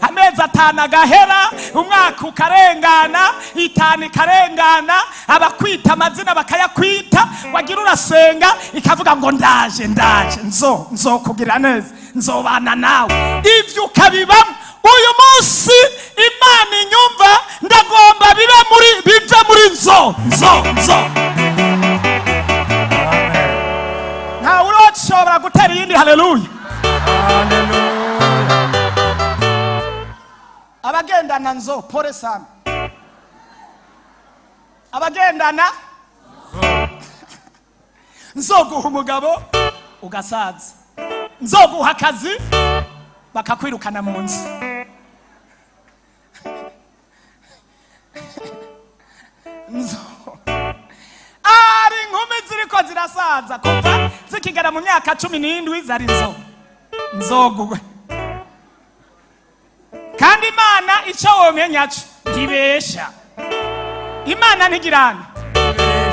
Amezi 5 agahera, umwaka ukarengana, 5 ikarengana, abakwita amazina bakayakwita, wagira urasenga ikavuga ngo ndaje, ndaje, nzokugira neza, nzobana nawe. Ibyo ukabibamo. Uyu munsi Imana inyumva, ndagomba bibe muri, bive muri nzo, nzo, nzo. Ntawe uroshobora gutera iyindi haleluya. Abagendana nzo, pole sana. Abagendana nzoguha umugabo ugasaza, nzoguha akazi bakakwirukana mu nzu. Nzo ari inkumi ziriko zirasaza kuva zikigera mu myaka 17 zari nzo nzoguwe. Kandi Imana icyo womenya cyo ntibesha. Imana ntigirana,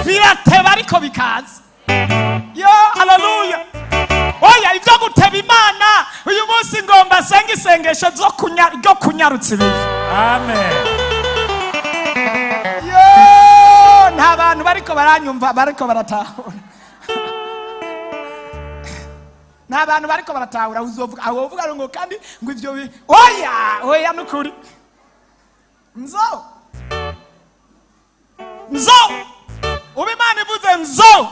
birateba ariko bikaza. Yo haleluya. Oya, ibyo guteba Imana uyu munsi ngomba senga isengesho ryo kunyarutsa ibibi. Amen. Yo, nta bantu bariko baranyumva, bariko baratahura. Nta bantu bariko baratahura. Uzovuga, aho uvuga ngo kandi ngo ivyo oya, oya nukuri. Nzo. Nzo. Ubu Imana ivuze nzo.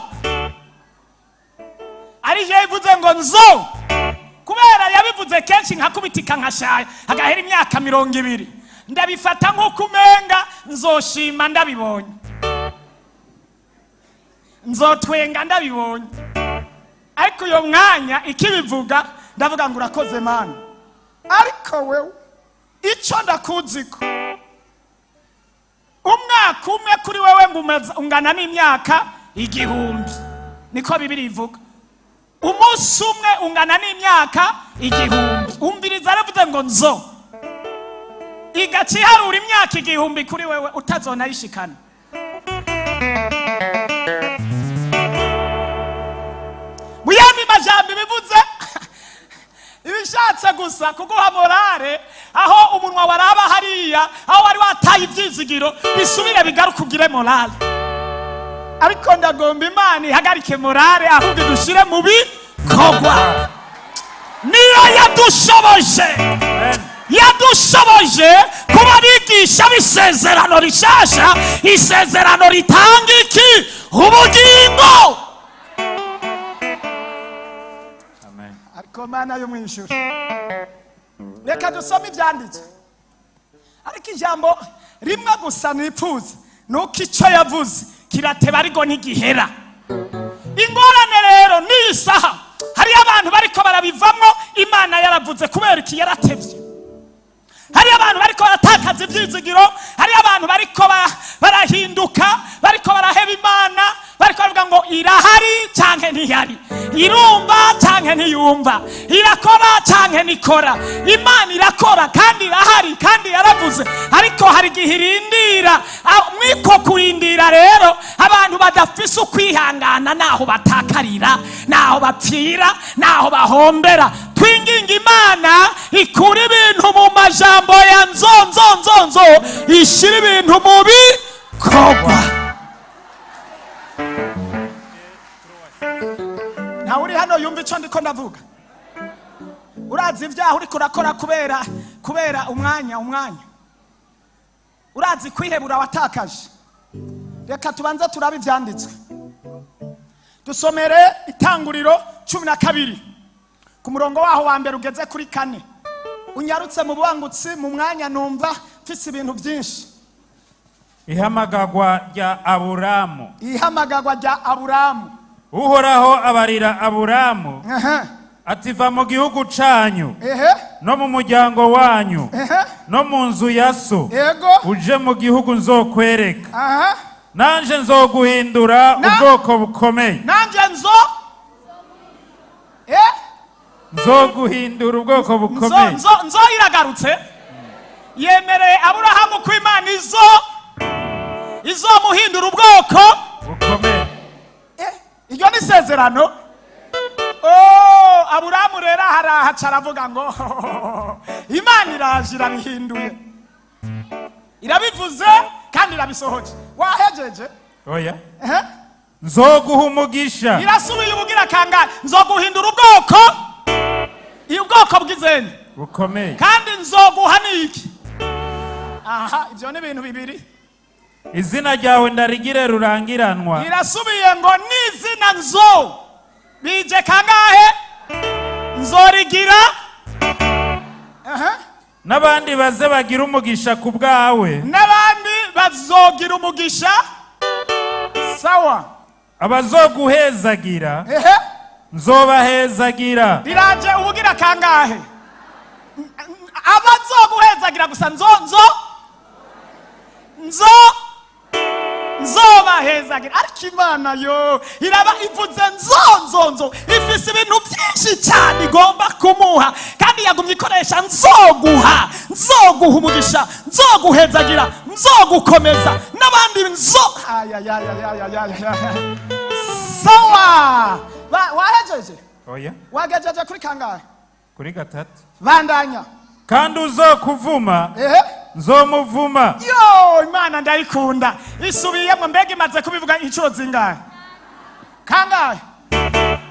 Ari je ivuze ngo nzo. Kubera yabivuze kenshi nkakubitika nkashaya, hagahera imyaka 20. Ndabifata nk'uko umenga nzoshima ndabibonye, nzotwenga ndabibonye. Ariko uyo mwanya ikibivuga ndavuga ngo urakoze Mana, ariko wewe ico ndakuziko umwaka umwe kuri wewe ngo ungana n'imyaka 1000, niko Bibiliya ivuga. Umunsi umwe ungana n'imyaka 1000. Umviriza, aravuze ngo nzo igaca iharura imyaka 1000 kuri wewe utazonayishikana. Mu yandi majambo bivuze ibishatse gusa kuguha morale, aho umunwa waraba hariya, aho wari wataye ivyizigiro, bisubire bigaruke ugire morale. Ariko ndagomba Imana ihagarike morale, ahubwo idushire mu bikorwa. Niyo yadushoboje, yadushoboje kuba abigisha b'isezerano rishasha, isezerano ritanga iki? Ubugingo. Amen. Ariko Mana yo mw'ijuru, reka dusome ivyanditswe. Ariko ijambo rimwe gusa nipfuza nuko ico yavuze kirateba ariko ntigihera. Ingorane rero n'iyi saha hariyo abantu bariko barabivamwo, Imana yaravuze kubera iki yaratevye. Hariyo abantu bariko baratakaza ivyizigiro, hariyo abantu bariko barahinduka, bariko baraheba Imana, bariko baravuga ngo irahari canke ntihari, irumva canke ntiyumva, irakora canke ntikora. Imana irakora kandi irahari kandi yaravuze, ariko hari igihe irindira. Mwiko kurindira rero abantu badafise ukwihangana, naho batakarira, naho bapfira, naho bahombera. Twinginga Imana ikura ibintu mu majambo ya nzo nzo nzo nzo, ishira ibintu mu bikorwa. Ntawe uri hano yumva ico ndiko ndavuga. Urazi ivyaha uriko urakora kubera umwanya, umwanya. Urazi kwihebura watakaje. Reka tubanze turabe ivyanditswe. Dusomere Itanguriro 12 ku murongo waho wa mbere ugeze kuri 4. Unyarutse mu bubangutsi mu mwanya numva mfise ibintu byinshi. Ihamagagwa rya Aburamu. Ihamagagwa rya Aburamu. Uhoraho abarira Aburamu ati va mu gihugu canyu no mu muryango wanyu no mu nzu ya so, uje mu gihugu nzokwereka. Nanje nzoguhindura ubwoko bukomeye. Nanje nzo? Nzoguhindura ubwoko bukomeye. Nzo iragarutse. Yemereye Aburahamu ko Imana izomuhindura ubwoko bukomeye. Iryo ni isezerano. Oh, Aburahamu rero harahaca aravuga ngo Imana iraje irabihinduye, irabivuze kandi irabisohoje. Wahejeje? Oya. Ehe. Nzoguha umugisha. Irasubiye ubugira kangahe? Nzoguhindura ubwoko, iyo ubwoko bw'izindi bukomeye, kandi nzoguha niki? Aha, ibyo ni ibintu bibiri. Izina ryawe ndarigire rurangiranwa. Irasubiye ngo n'izina nzo bije kangahe? Nzorigira. Aha. N'abandi baze bagira umugisha ku bwawe. N'abandi bazogira umugisha, sawa. Abazoguhezagira ehe nzobahezagira. Riraje ubugira kangahe? Abazoguhezagira gusa nzo nzo nzo nzobahezagira. Ariko Imana yo iraba ivuze nzo nzo nzo, ifise ibintu byinshi cyane igomba kumuha, kandi yagumye ikoresha nzoguha, nzoguha umugisha, nzoguhezagira, nzogukomeza, n'abandi nzo. Ayayayayayayaya, sawa. Wahejeje? Oya. Wagejeje kuri kangahe? Kuri gatatu. Bandanya. Kandi uzokuvuma ehe nzomuvuma. Yo, Imana ndayikunda, isubiyemo. Mbega imaze kubivuga inshuro zingahe? Kangahe?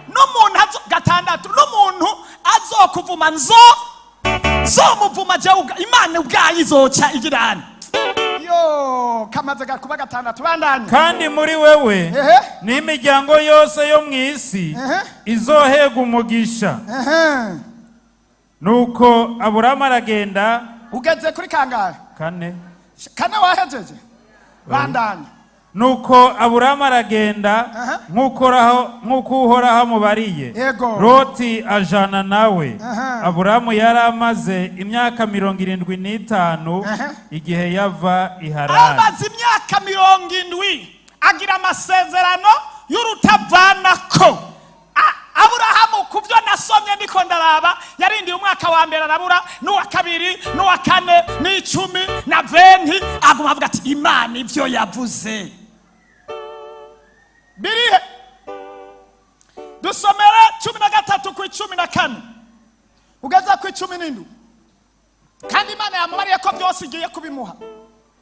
N'umuntu azo gatandatu, n'umuntu azokuvuma nzo nzomuvuma jewe Imana ubwayo izoca igirana yo kamaze kuba gatandatu. Bandanya. Kandi muri wewe ehe n'imiryango yose yo mu isi ehe izohega umugisha. Nuko Aburamu aragenda. Ugeze kuri kangahe? Kane. Kane, wahejeje? Bandanya. Nuko Aburamu aragenda nk'uko Uhoraho amubariye. Loti ajana nawe. Aburamu yari amaze imyaka 75 igihe yava i Harani. Amaze imyaka 70 agira amasezerano y'urutavanako. Aburahamu, ku byo nasomye ndiko ndaraba, yarindiye umwaka wa mbere arabura, n'uwa kabiri, n'uwa kane, n'icumi na 20, aguma avuga ati: "Imana ibyo yavuze birihe?" Dusomere 13 ku 14 ugeze ku 17. Kandi Imana yamubariye ko byose igiye kubimuha.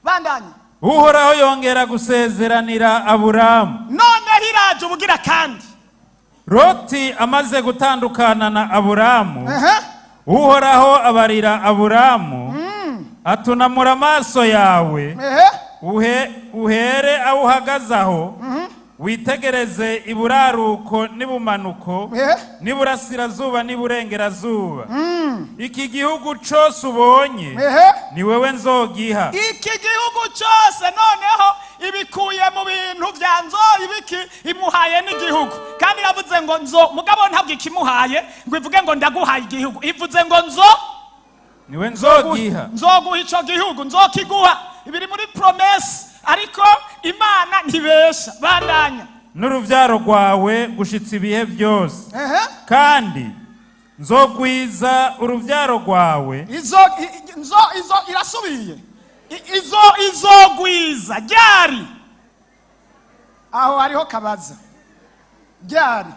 Bandanye. Uhoraho yongera gusezeranira Aburamu. Noneho iraje ubugira kandi. Loti amaze gutandukana na Aburamu, Uhoraho abarira Aburamu atunamura amaso yawe, uhere aho uhagaze aho, witegereze iburaruko n'ibumanuko, n'iburasirazuba n'iburengerazuba. Iki gihugu cose ubonye, ni wewe nzogiha. Iki gihugu cyose, noneho ibikuye mu bintu bya nzo ibiki, imuhaye n'igihugu. Kandi iravuze ngo nzo, mugabo ntabwo ikimuhaye ngo ivuge ngo ndaguhaye igihugu, ivuze ngo nzo niwe nzogiha. Nzoguha ico gihugu, nzokiguha. Ibiri muri promesse, ariko Imana ntibesha. Bandanya. N'uruvyaro rwawe gushitsa ibihe byose, kandi nzogwiza uruvyaro rwawe. Izo nzo izo irasubiye. Izo izogwiza ryari? Aho hariho kabaza ryari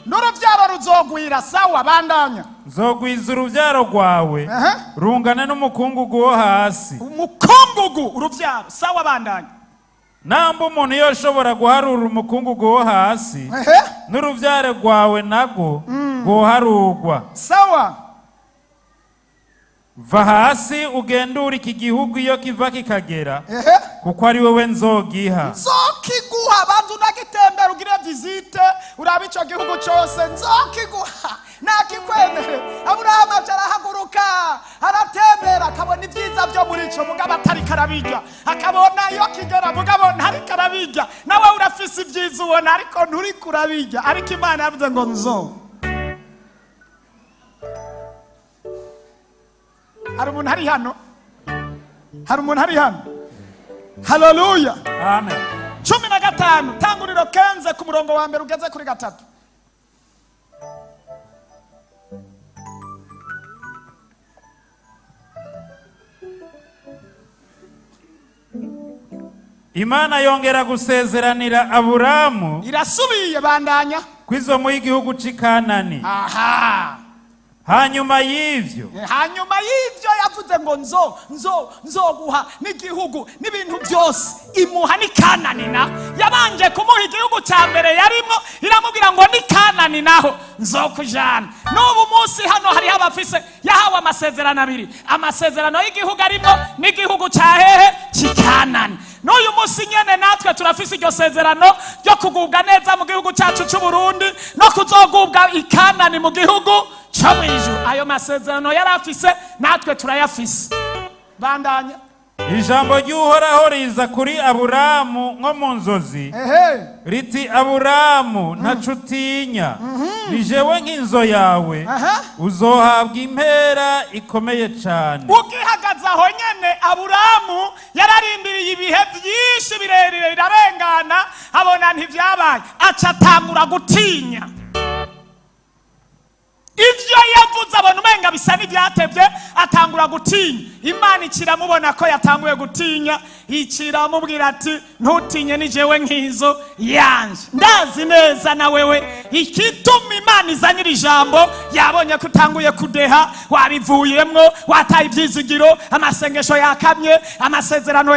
n'urubyaro ruzogwira. Sawa, bandanya. Nzogwiza uruvyaro rwawe rungane n'umukungugu wo hasi. Umukungugu, urubyaro, sawa, bandanya. Namba umuntu yoshobora guharura umukungugu wo hasi, n'uruvyaro rwawe narwo rwoharurwa. Sawa. Va hasi ugendure iki gihugu iyo kiva kikagera, kuko ari wowe nzogiha. Nzokiguha. Banza unagitembera, ugire visite, urabe ico gihugu cyose. Nzokiguha, nakikwemere. Aburahamu aca arahaguruka, aratembera, akabona ibyiza byo muri ico, mugabo atariko arabirya. Akabona iyo kigera, mugabo ntariko arabirya. Nawe urafise ibyiza ubona, ariko nturiko urabirya. Ariko Imana yavuze ngo nzo. Hari umuntu ari hano? Hari umuntu ari hano? Haleluya! Amen. 15, Tanguriro 15, ku murongo wa mbere ugeze kuri gatatu. Imana yongera gusezeranira Aburamu Irasubiye, bandanya. kwizo mu igihugu c'i Kanani. Aha. Hanyuma y'ivyo, Hanyuma y'ibyo yavuze ngo nzo nzo nzoguha n'igihugu n'ibintu byose, imuha n'i Kanani. Naho yabanje kumuha igihugu cya mbere yarimo, iramubwira ngo n'i Kanani naho nzokujana. N'ubu munsi hano hariho abafise yahawe amasezerano abiri, amasezerano y'igihugu arimo n'igihugu cya hehe? Cy'i Kanani. N'uyu munsi nyene natwe turafise iryo sezerano ryo kugubwa neza mu gihugu cyacu cy'u Burundi no kuzogubwa i Kanani mu gihugu cyo mu ijuru. Ayo masezerano yari afise, natwe turayafise. Bandanya. Ijambo ry'Uhoraho riza kuri Aburamu nko mu nzozi, riti: "Aburamu, ntaco utinya, ni jewe nk'inzo yawe, uzohabwa impera ikomeye cane." Ugihagaze aho nyene, Aburamu yararindiriye ibihe byinshi birebire, birarengana, abona ntivyabaye, aca atangura gutinya. Ibyo yavuze abona umenga bisa n'ibyatebye, atangura gutinya. Imana ikiramubona ko yatanguye gutinya, ikiramubwira ati: "Ntutinye, ni jewe nk'izo yanje." Ndazi neza na wewe ikituma Imana izanira ijambo: yabonye ko utanguye kudeha, wabivuyemwo, wataye ibyizigiro, amasengesho yakamye, amasezerano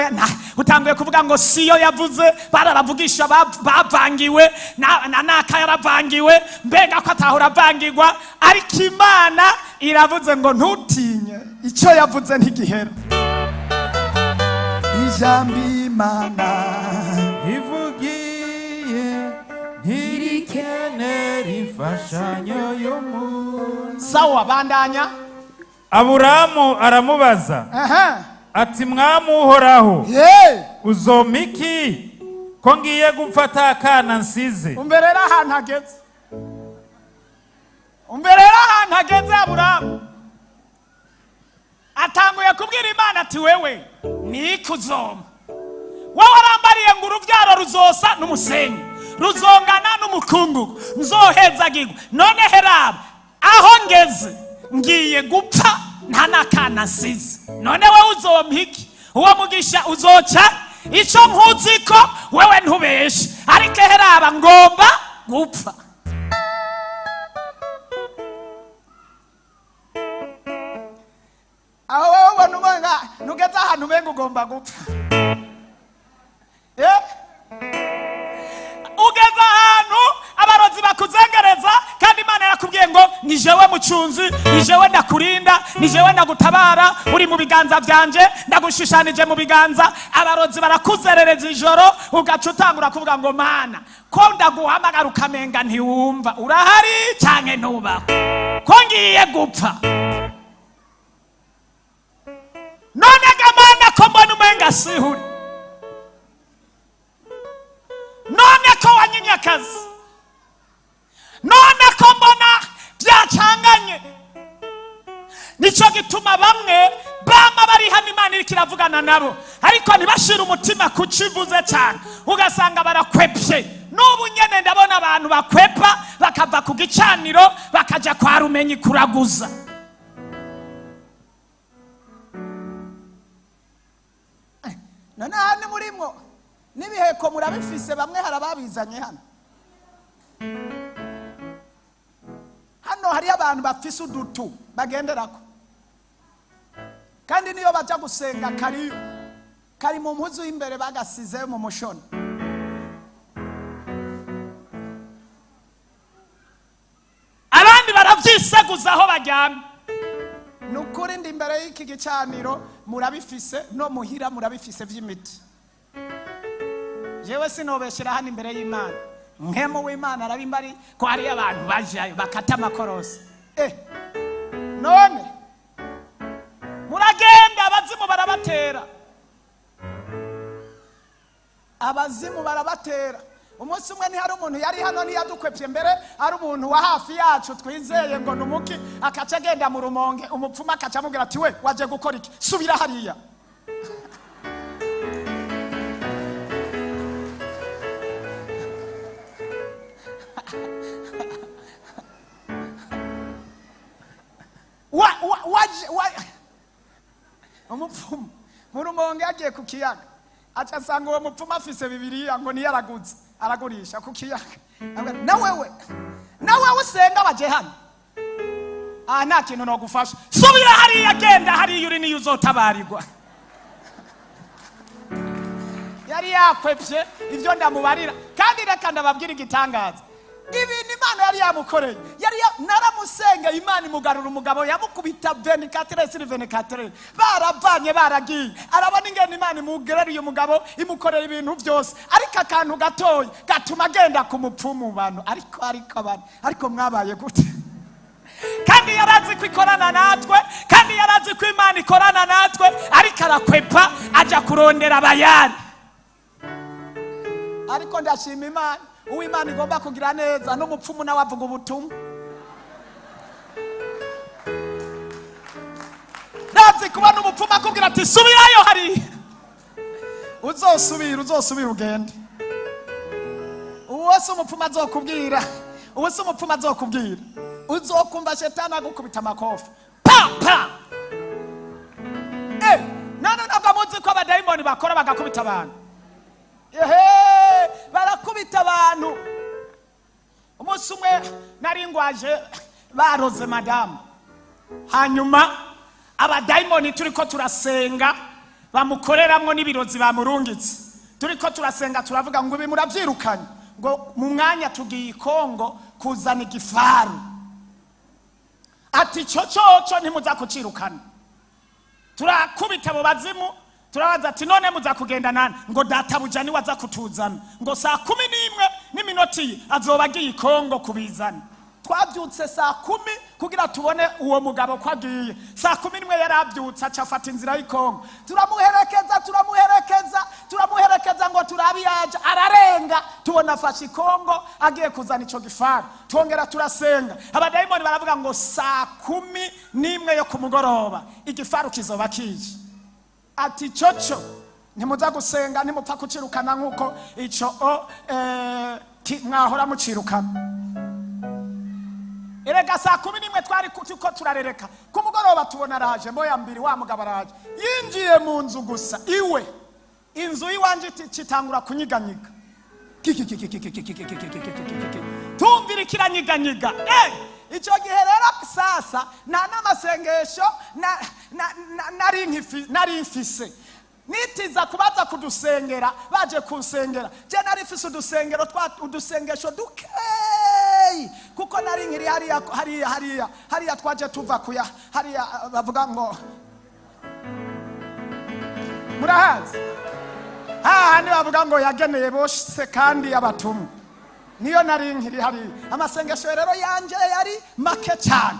utanguye kuvuga ngo siyo yavuze, barabavugisha bavangiwe na naka yaravangiwe, mbega ko atahora avangirwa. Ariko Imana iravuze ngo ntutinye, icyo yavuze ntigihera. Ijambo Imana ivugiye ntirikenera imfashanyo y'umuntu. Sawa, bandanya. Aburamu aramubaza ati: "Mwami Uhoraho, uzompa iki ko ngiye gupfa akana nsize?" Umve rero ahantu hageze, umve rero ahantu hageze. Aburamu atanguye kubwira Imana ati: "Wewe nikuzoma, wowe warambariye ngo urubyaro ruzosa n'umusenyi, ruzongana n'umukungugu, nzohezagirwa. None heraba aho ngeze, ngiye gupfa nta n'akana nsize. None wowe uzompa iki? Uwo mugisha uzoca icyo? Nkuzi ko wewe ntubeshe, ariko heraba ngomba gupfa." Aho wowe ubona umenga ntugeze ahantu, umenga ugomba gupfa. Ugeze ahantu abarozi bakuzengereza, kandi Imana yarakubwiye ngo ni jewe mucunzi, ni jewe ndakurinda, ni jewe ndagutabara, uri mu biganza byanje, ndagushushanije mu biganza. Abarozi barakuzerereza ijoro, ugaca utangura kuvuga ngo: "Mana, ko ndaguhamagara ukamenga ntiwumva, urahari canke ntubaho? Ko ngiye gupfa none ga Mana, ko mbona umenga sihuri? None ko wanyimye akazi? None ko mbona byacanganye?" Nicyo gituma bamwe bama bari hano, Imana iriko iravugana nabo, ariko ntibashire umutima ku cyo ivuze cyane, ugasanga barakwepye. N'ubu nyene ndabona abantu bakwepa, bakava ku gicaniro bakaja kwa rumenyi kuraguza. None hano murimwo n'ibiheko murabifise, bamwe hari ababizanye hano. Hano hariyo abantu bafise udutu bagenderako, kandi niyo baja gusenga kariyo kari mu mpuzu y'imbere, bagasize mu mushono. Abandi baravyiseguza aho baryamye. Ni ukuri, ndi imbere y'iki gicaniro, murabifise no muhira, murabifise vy'imiti. Jewe sinobeshera hano imbere y'Imana, nkemu w'Imana arabimba, ari ko hariyo abantu bajayo bakata amakorosi. None muragenda, abazimu barabatera, abazimu barabatera. Umunsi umwe ntihari umuntu yari hano, ntiyadukwepye mbere, ari umuntu wa hafi yacu twizeye ngo ni umuki, akaca agenda mu Rumonge, umupfumu akaca amubwira ati: "We waje gukora iki? Subira hariya." Wa, wa, waje wa, umupfumu mu Rumonge yagiye ku kiyaga, aca asanga uwo mupfumu afise Bibiliya ngo niyo araguze aragurisha ku kiyaga. Avuga, "Na wewe, na wewe usenga, baje hano." Aha nta kintu nogufasha, subira hariya, genda hariya uri niyo uzotabarirwa. Yari yakwepye ibyo ndamubarira. Kandi reka ndababwira igitangaza, ibintu Imana yari yamukoreye, naramusengeye, Imana imugarura umugabo yamukubita 24 sur 24, baravanye baragiye. Arabona ingene Imana imugerera uyu mugabo, imukorera ibintu byose, ariko akantu gatoya gatuma agenda ku mupfumu. Bantu, ariko abantu, ariko mwabaye gute? Kandi yarazi ko ikorana natwe, kandi yarazi ko Imana ikorana natwe, ariko arakwepa aja kurondera abayari. Ariko ndashima Imana, uwo Imana igomba kugira neza, n'umupfumu nawe avuga ubutumwa. Ndazi kubona umupfumu akubwira ati: "Subirayo hariya, uzosubira, uzosubira ugende." Uwo si umupfumu azokubwira, uwo si umupfumu azokubwira. Uzokumva shetani agukubita amakofi pa pa. None ntabwo muzi ko abadayimoni bakora bagakubita abantu? Ehe, barakubita abantu. Umunsi umwe nari ngwaje, baroze madamu, hanyuma abadayimoni turiko turasenga bamukoreramwo n'ibirozi bamurungitse. Turiko turasenga, turavuga ngo ibi murabyirukanye, ngo mu mwanya tugiye i Kongo kuzana igifaru. Ati: "Ico coco ntimuza kucirukana." Turakubita abo bazimu, turabaza ati: "None muza kugenda nani?" Ngo databuja niwe aza kutuzana, ngo saa 11 n'iminota iyi azoba agiye i Kongo kubizana. Twabyutse saa 10 kugira tubone uwo mugabo ko agiye. Saa 11 yarabyutse, aca afata inzira y'i Kongo. Turamuherekeza, turamuherekeza, turamuherekeza ngo turabe yaje. Ararenga, tubona afashe i Kongo agiye kuzana ico gifaru. Twongera turasenga, abadayimoni baravuga ngo saa 11 yo ku mugoroba igifaru kizoba kije. Ati: "Coco ntimuza gusenga, ntimupfa kucirukana nk'uko ico o mwahora mucirukana." Erega saa 11 twari turiko turarereka. Ku mugoroba tubona araje, moya mbiri, wa mugabo araje. Yinjiye mu nzu gusa iwe, inzu y'iwanje citangura kunyiganyiga. Tumvira ikiranyiganyiga. Icyo gihe rero sasa nta n'amasengesho nari mfise nitiza kubaza kudusengera. Baje kunsengera, je nari mfise udusengero twa udusengesho dukeyi, kuko nari nkiri hariya hariya hariya hariya twaje tuva kuya hariya bavuga ngo murahazi, hahandi bavuga ngo yageneye bose kandi abatumwa. Niyo nari nkiri hariya. Amasengesho rero yanje yari make cyane,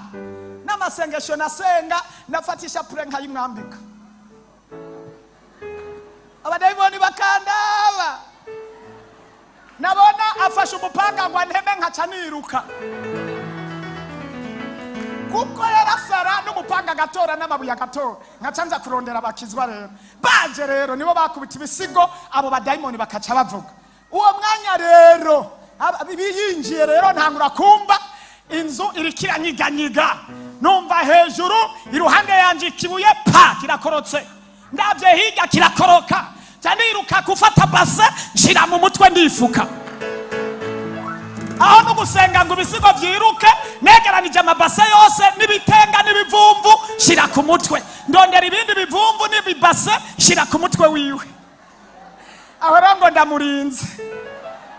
n'amasengesho nasenga nafatisha pure nkayimwambika, abadayimoni bakandaba. Nabona afashe umupanga ngo anteme, nkaca niruka, kuko yarasara n'umupanga agatora n'amabuye agatora. Nkaca nza kurondera abakizwa. Rero baje rero nibo bakubita ibisigo, abo badayimoni bakaca bavuga. Uwo mwanya rero biyinjiye rero, ntangura kumva inzu iriko iranyiganyiga. Numva hejuru iruhande yanje ikibuye pa kirakorotse, ndabye hirya kirakoroka. Nca niruka gufata base, nshira mu mutwe, ndifuka. Aho no gusenga ngo ibisigo vyiruke, negeranije amabase yose n'ibitenga n'ibivumvu, shira ku mutwe. Ndondera ibindi bivumvu n'ibibase, shira ku mutwe wiwe. Aho rero ngo ndamurinze.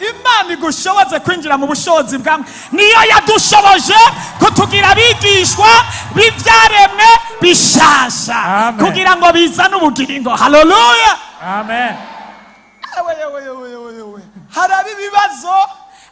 Imana igushoboze kwinjira mu bushobozi bwamwe. Niyo yadushoboje kutugira abigishwa b'ibyaremwe bishasha Amen. kugira ngo bizane ubugingo. Haleluya! Amen. Ewe, ewe, ewe, ewe, ewe. Haraba ibibazo,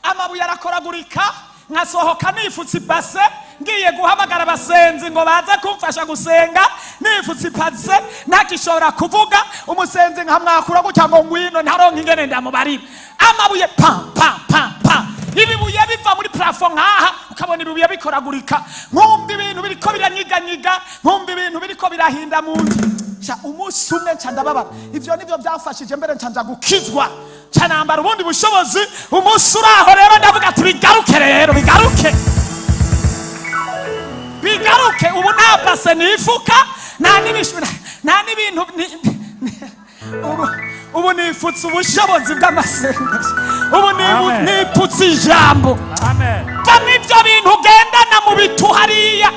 amabuye arakoragurika, nkasohoka nifutse ibase, ngiye guhamagara abasenzi ngo baze kumfasha gusenga, nifutse ibase, ntagishobora kuvuga. Umusenzi nkamwakura gutya ngo ngwino, ntaronka ingene ndamubarira. Amabuye pa pa pa pa, ibibuye biva muri plafond nkaha, ukabona ibibuye bikoragurika. Nkumva ibintu biriko biranyiganyiga, nkumva ibintu biriko birahinda mu nzu. Sha, umunsi umwe nca ndababara. Ivyo nivyo byamfashije mbere, nca nja gukizwa, nca nambara ubundi bushobozi. Umunsi uraho rero ndavuga ati: "Bigaruke rero, bigaruke, bigaruke." Ubu nta base nifuka, nta n'ibishu, nta n'ibintu ubu nifutse ubushobozi bw'amasengesho, ubu Amen. nipfutse ijambo. Amen. Va mu ibyo. Ibyo bintu ugendana mu bitu hariya,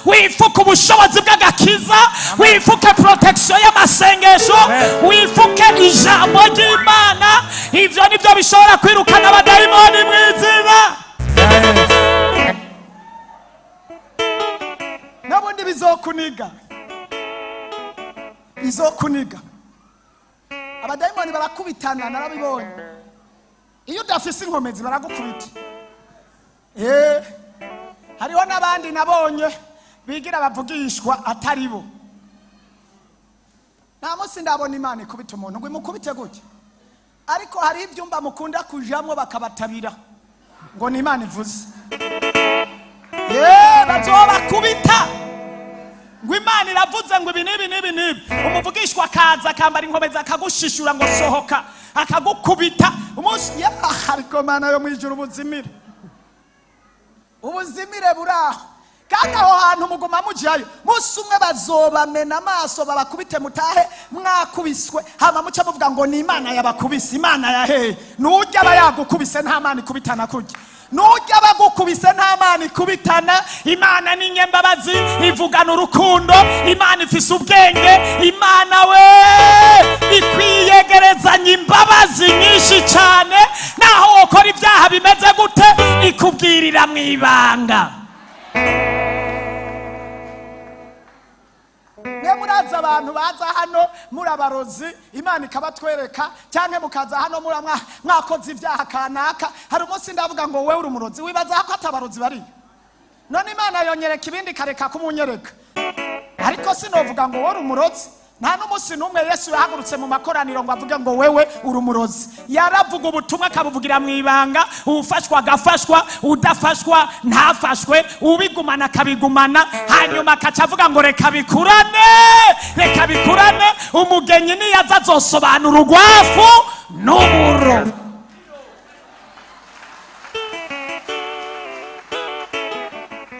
wifuke ubushobozi bw'agakiza, wifuke protection y'amasengesho, Amen. wifuke ijambo ry'Imana. Ivyo nibyo bishobora kwirukana abadayimoni mu izina. Rya Yesu. N'ubundi bizokuniga, bizokuniga. Abadayimoni barakubitana, narabibonye. Iyo udafise inkomezi baragukubita. Hariho n'abandi nabonye bigira bavugishwa atari bo. Nta munsi ndabona Imana ikubita umuntu ngo imukubite gutya, ariko hari ibyumba mukunda kujamwo bakabatabira ngo ni Imana ivuze. Bazobakubita ngo Imana iravuze ngo ibi n'ibi n'ibi n'ibi. Umuvugishwa akaza akambara inkomezi, akagushishura ngo sohoka, akagukubita umunsi ya. Ariko Mana yo mwijuru, ubuzimire, ubuzimire buraho. Kandi aho hantu muguma mujayo, munsi umwe bazobamena amaso, babakubite, mutahe mwakubiswe. Hama muce muvuga ngo ni Imana yabakubise. Imana yaheye? Nujya aba yagukubise, nta Mana ikubitana kurya. Nujya abagukubise, nta Mana ikubitana. Imana ni nyembabazi, ivugana urukundo. Imana ifise ubwenge. Imana we ikwiyegerezanya imbabazi nyinshi cyane. Naho wokora ibyaha bimeze gute, ikubwirira mu ibanga. Mwe muraza, abantu baza hano muri abarozi, Imana ikabatwereka, cyangwa mukaza hano muri mwakoze ibyaha kanaka. Hari umunsi ndavuga ngo wewe uri umurozi. Wibaza ko atabarozi bariyo? None Imana yonyereka ibindi ikareka kumunyereka, ariko sinovuga ngo wowe uri umurozi. Nta n'umunsi n'umwe Yesu yahagurutse mu makoraniro ngo avuge ngo wewe uri umurozi. Yaravuga ubutumwa, akabuvugira mu ibanga. Ufashwa agafashwa, udafashwa ntafashwe, ubigumana akabigumana. Hanyuma akaca avuga ngo reka bikurane, reka bikurane. Umugenyi niyaza azosobanura urwafu n'uburo.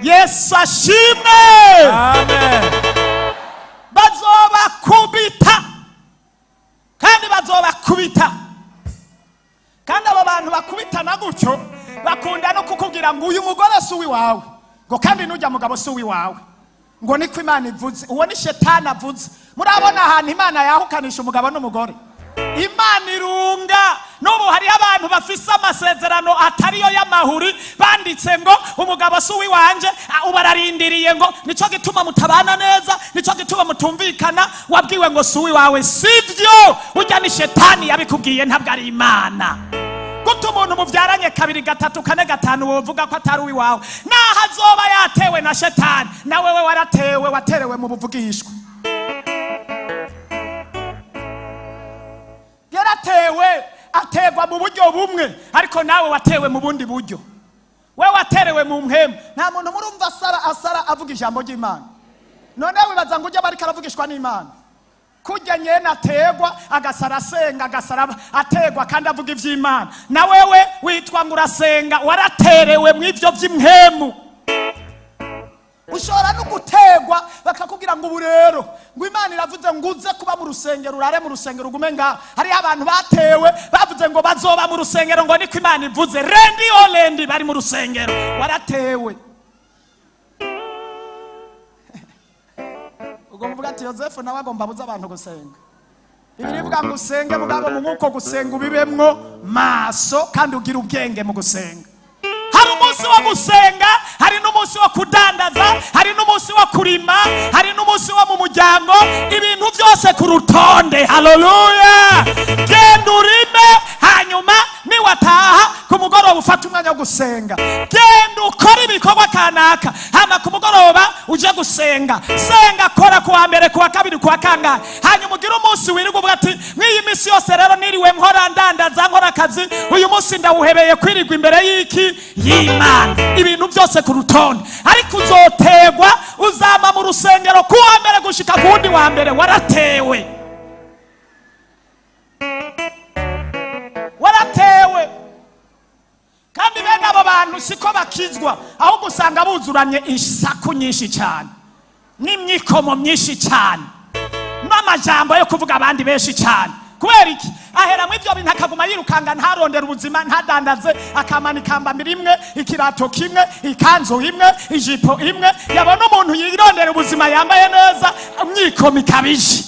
Yesu ashimwe. Amen. Bazobakubita, kandi bazobakubita. Kandi abo bantu bakubitana gutyo bakunda no kukubwira ngo uyu mugore si uwiwawe, ngo kandi nujya mugabo si uwiwawe, ngo niko Imana ivuze. Uwo ni shetani avuze. Murabona ahantu Imana yahukanisha umugabo n'umugore? Imana irunga. N'ubu hariho abantu bafise amasezerano atariyo y'amahuri, banditse ngo umugabo si uwiwanje. Ubu ararindiriye ngo nico gituma mutabana neza, nico gituma mutumvikana. Wabwiwe ngo si uwiwawe, sibyo. Ujya ni shetani yabikubwiye, ntabwo ari Imana. Gute umuntu mubyaranye kabiri, gatatu, kane, gatanu wovuga ko atari uwiwawe? Naho azoba yatewe na shetani, nawe we waratewe, waterewe mu buvugishwa. Yaratewe, ategwa mu buryo bumwe, ariko nawe watewe mu bundi buryo. We waterewe mu mpemu. Nta muntu murumva asara, asara avuga ijambo ry'Imana. None wibaza ngo ujye bariko aravugishwa n'Imana? Kurya nyene ategwa agasara asenga, agasara ategwa kandi avuga ivy'Imana, na wewe witwa ngo urasenga, waraterewe mu ivyo vy'impemu. Ushobora no gutegwa bakakubwira ngo ubu rero ngo Imana iravuze ngo uze kuba mu rusengero, urare mu rusengero, ugume ngaho. Hariho abantu batewe bavuze ngo bazoba mu rusengero, ngo niko Imana ivuze. Rendi o rendi bari mu rusengero. Waratewe. Ubwo muvuga ati Yosefu nawe agomba abuze abantu gusenga. Bibiliya ngo usenge, mugabo mu mwuko gusenga ubibemwo maso kandi ugire ubwenge mu gusenga. Hari umunsi wo gusenga, hari n'umunsi wo kudandaza, hari n'umunsi wo kurima, hari n'umunsi wo mu muryango. Ibintu byose ku rutonde. Haleluya! Genda urime, hanyuma niwataha ku mugoroba ufate umwanya wo gusenga. Genda ukore ibikorwa kanaka, hama ku mugoroba uje gusenga. Senga, kora ku wa mbere, ku wa kabiri, ku wa kangahe, hanyuma ugire umunsi wirirwa uvuga ati mw'iyi minsi yose rero niriwe nkora, ndandaza, nkora akazi, uyu munsi ndawuhebeye kwirirwa imbere y'iki? Y'Imana. Ibintu byose ku rutonde. Ariko uzotegwa, uzama mu rusengero ku wa mbere gushika ku wundi wa mbere. Waratewe, waratewe. Kandi bene abo bantu siko bakizwa, ahubwo usanga buzuranye isaku nyinshi cyane n'imyikomo myinshi cyane n'amajambo yo kuvuga abandi benshi cyane. Kubera iki? Ahera mu ibyo bintu, akaguma yirukanga, ntarondera ubuzima, ntadandaze, akamana ikambambiri imwe, ikirato kimwe, ikanzu imwe, ijipo imwe. Yabona umuntu yirondera ubuzima yambaye neza, umwikomo ikabije,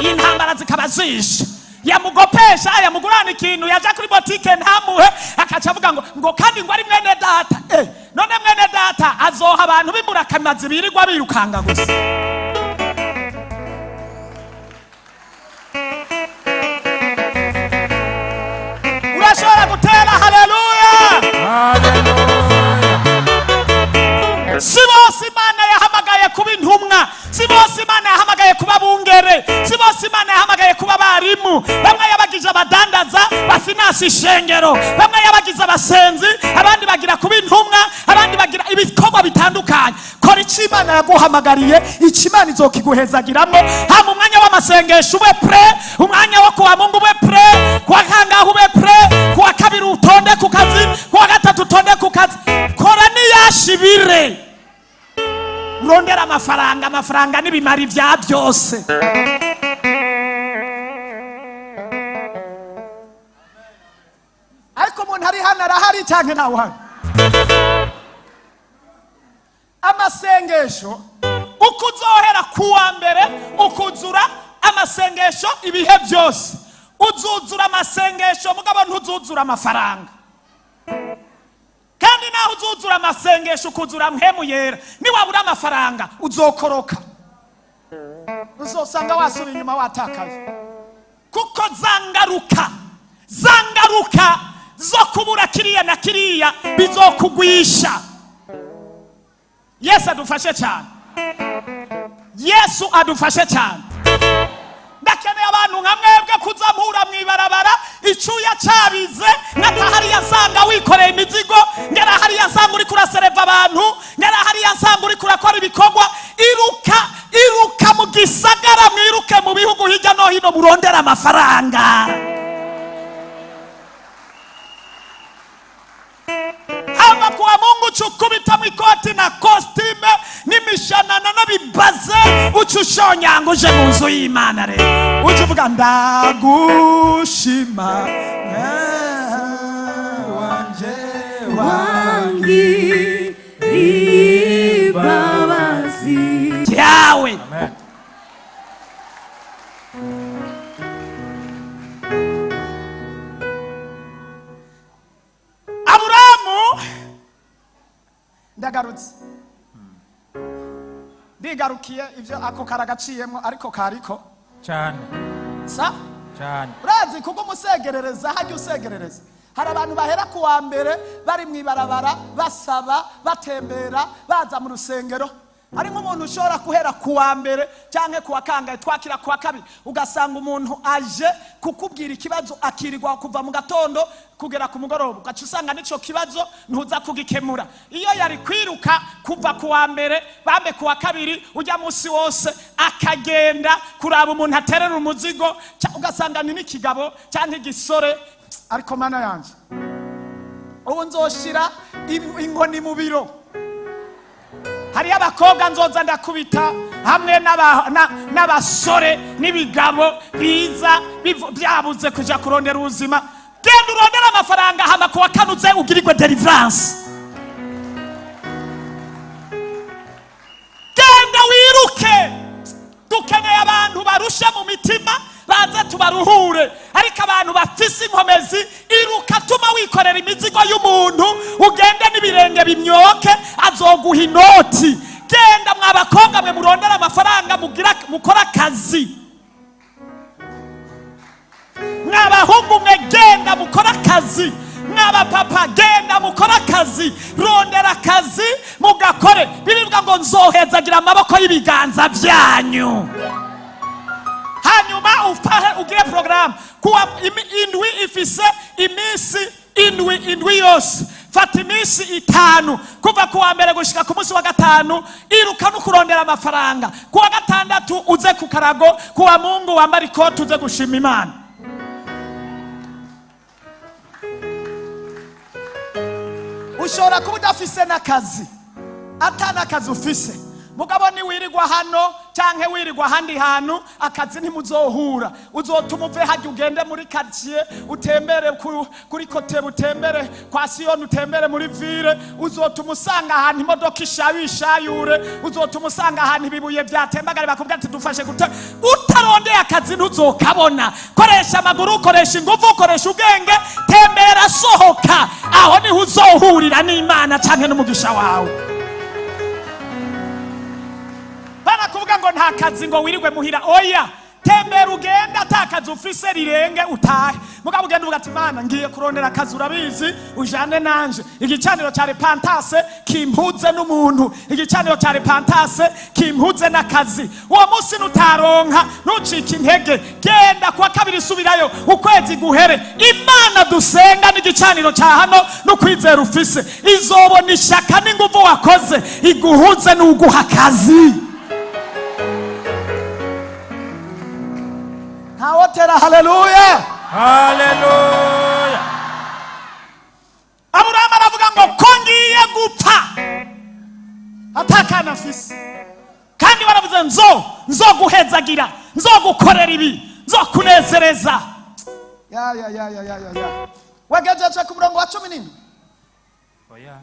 intambara zikaba zishe. Yamugopesha, yamugurana ikintu, yaja kuri botike ntamuhe, akaca avuga ngo kandi ngo ari mwene data. None mwene data azoha abantu b'imburakamazi birirwa birukanga gusa? Urashobora gutera haleluya? Haleluya. Si bose Imana yahamagaye kuba intumwa, si bose Imana yahamagaye kuba bungere, si bose Imana yahamagaye kuba abarimu. Bamwe yabagije abadandaza bafinansa ishengero, bamwe yabagize abasenzi, abandi bagira kuba intumwa, abandi bagira ibikorwa bitandukanye. Kora icyo Imana yaguhamagariye, icyo Imana izokiguhezagiramwo. Hama umwanya w'amasengesho ube prêt, umwanya wo kuwa Mungu ube prêt, kuwa kangahe ube prêt, kuwa kabiri utonde ku kazi, kuwa gatatu utonde ku kazi. Kora niyashibire, urondera amafaranga. Amafaranga n'ibimari vya byose. Ariko umuntu ari hano arahari cyangwa ntawe uhari? Amasengesho, uko uzohera ku wa mbere ukuzura amasengesho ibihe byose, uzuzura amasengesho, mugabo ntuzuzura amafaranga. Kandi naho uzuzura amasengesho, ukuzura Mpwemu Yera, niwabura amafaranga uzokoroka, uzosanga wasubira inyuma, watakaye, kuko za ngaruka zo kubura kiriya na kiriya bizokugwisha. Yesu adufashe cyane, Yesu adufashe cyane. Ndakeneye abantu nka mwebwe kuza mpura mw'ibarabara icuya cabize, ngata hariya nsanga wikoreye imizigo, ngera hariya nsanga uriko urasereva abantu, ngera hariya nsanga uriko urakora ibikorwa. Iruka, iruka mu gisagara, mwiruke mu bihugu hirya no hino, murondere amafaranga. Hama kuwa Mungu cukubita ikoti na costume n'imishanana n'abibaze, uca ushonyanga uje mu nzu y'Imana. Rero uca uvuga: "Ndagushima wanje." Wangir'imbabazi. Yawe. Amen. Aburamu, ndagarutse, ndigarukiye. Ibyo ako karagaciyemo, ariko kariko Cyane. Sa Cyane. Urazi kuko umusegerereza hajya usegerereza. Hari abantu bahera ku wa mbere bari mu ibarabara basaba, batembera, baza mu rusengero. Hari nk'umuntu ushobora guhera ku wa mbere cyangwa ku wa kangahe, twakira ku wa kabiri, ugasanga umuntu aje kukubwira ikibazo, akirirwa kuva mu gatondo kugera ku mugoroba, ugaca usanga n'icyo kibazo ntuza kugikemura. Iyo yari kwiruka kuva ku wa mbere, bambe ku wa kabiri, ujya munsi wose akagenda kuraba umuntu aterera umuzigo, ugasanga ni n'ikigabo cyangwa igisore. Ariko Mana yanjye, ubu nzoshira inkoni mu biro. Hariyo abakobwa nzoza ndakubita hamwe n'abasore n'ibigabo biza byabuze kuja kurondera ubuzima. Genda urondere amafaranga, hama kuwa kane uze ugirirwe deliverance. Genda wiruke. Dukeneye abantu barushe mu mitima, baze tubaruhure. Ariko abantu bafise inkomezi, iruka, tuma wikorera imizigo y'umuntu, ugende n'ibirenge bimyoke, azoguha inoti. Genda mwa bakobwa mwe, murondera amafaranga, mugira mukora akazi. Mwa bahungu mwe, genda mukora akazi. Mwaba papa, genda mukora akazi, rondera akazi mugakore. Bibiliya ngo: "Nzohezagira amaboko y'ibiganza byanyu." Hanyuma ufahe ugire porogaramu kuwa indwi ifise iminsi indwi, indwi yose fata iminsi 5, kuva ku wa mbere gushika ku munsi wa gatanu, iruka no kurondera amafaranga. Ku wa gatandatu uze ku karago, ku wa Mungu wambara ikoti, uze gushima Imana. Ushobora kuba udafise n'akazi, ata n'akazi ufise. Mugabo niwirirwa hano canke wirirwa ahandi hantu, akazi ntimuzohura. Uzotuma uve hajya ugende muri quartier, utembere kuri kote, utembere kwa Siyoni, utembere muri ville. Uzotuma usanga ahantu imodoka ishayishayure, uzotuma usanga ahantu ibibuye byatembagare, bakubwira ati dufashe gute. Utarondeye akazi ntuzokabona. Koresha amaguru, koresha ingufu, koresha ubwenge, tembera, sohoka. Aho niho uzohurira n'Imana canke n'umugisha wawe. Barakuvuga ngo nta kazi, ngo wirirwe muhira. Oya, tembera, ugenda ata kazi ufise, rirenge utahe. Mugabo ugenda uvuga ati: "Mana, ngiye kurondera akazi, urabizi, ujane nanje." Igicaniro ca repentance kimpuze n'umuntu, igicaniro ca repentance kimpuze n'akazi. Uwo munsi nutaronka, ntucike intege. Genda kuwa kabiri, subirayo, ukwezi guhere. Imana dusenga n'igicaniro ca hano n'ukwizera ufise, izobona ishaka n'inguvu wakoze, iguhuze n'uguha akazi. Ntawotera haleluya? Haleluya. Aburahamu aravuga ngo ko ngiye gupfa atakana afise, kandi baravuze nzoguhezagira, nzogukorera ibi, nzokunezereza. Ya ya ya ya ya ya ya, wagejeje ku murongo wa 17. Oya.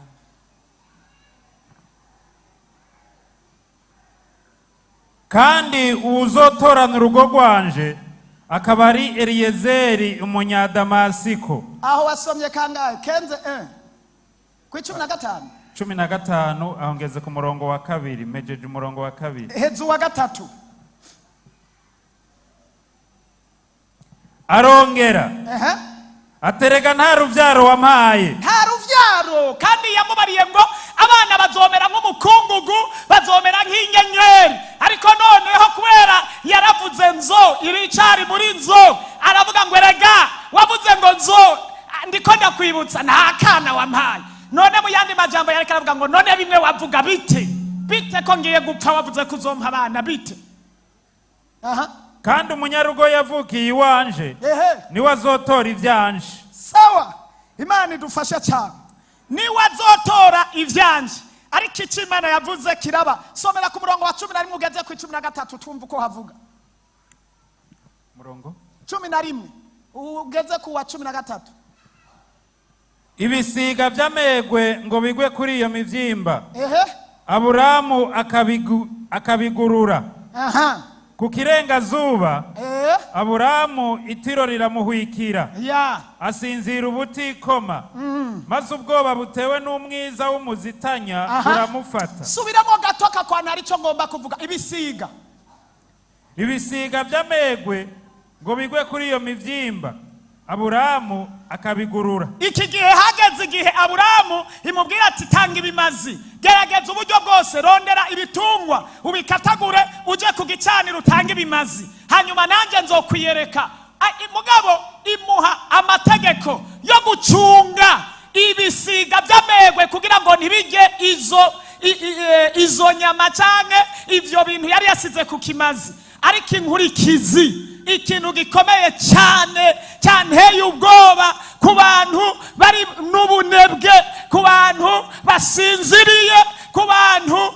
Kandi uwuzotorana urugo rwanje akaba ari Eliyezeri umunyadamasiko. Aho wasomye kangahe? Kenze ku 15? 15. Aho ngeze ku murongo wa kabiri, mejeje umurongo wa kabiri. Heza uwa gatatu. Arongera aterega: "Nta rubyaro wampaye." Nta ruvyaro, kandi yamubariye ngo abana bazomera nk'umukungugu, bazomera nk'inyenyeri. Ariko noneho kubera yaravuze nzo, iricari muri nzo, aravuga ngo erega wavuze ngo nzo, ndiko ndakwibutsa, nta kana wampaye. None mu yandi majambo yariko aravuga ngo none bimwe wavuga bite? Bite ko ngiye gupfa, wavuze ko uzompa abana, bite? Aha. Kandi umunyarugo yavukiye iwanje niwe azotora ivyanje. Sawa, Imana idufashe cyane. Niwe azotora ivyanje, ariko icyo Imana yavuze kiraba. Somera ku murongo wa 11 ugeze ku 13, twumva uko havuga. Murongo? 11 ugeze ku wa 13. Ibisiga vy'amegwe ngo bigwe kuri iyo mivyimba, Aburamu akabigurura. Ku kirengazuba, Aburamu itiro riramuhwikira, asinzira ubutikoma, maze ubwoba butewe n'umwiza w'umuzitanya buramufata. Subiramo gato kakwana, hari icyo ngomba kuvuga. Ibisiga. Ibisiga vy'amegwe ngo bigwe kuri iyo mivyimba, Aburamu akabigurura. Iki gihe hageze igihe Aburamu imubwira ati: "Tanga ibimazi, gerageza uburyo bwose, rondera ibitungwa ubikatagure, uje ku gicaniro utange ibimazi, hanyuma nanjye nzokwiyereka." Mugabo imuha amategeko yo gucunga ibisiga by'amegwe kugira ngo ntibijye izo nyama canke ivyo bintu yari yasize ku kimazi. Ariko inkurikizi, ikintu gikomeye cyane cyanteye ubwoba ku bantu bari n'ubunebwe, ku bantu basinziriye, ku bantu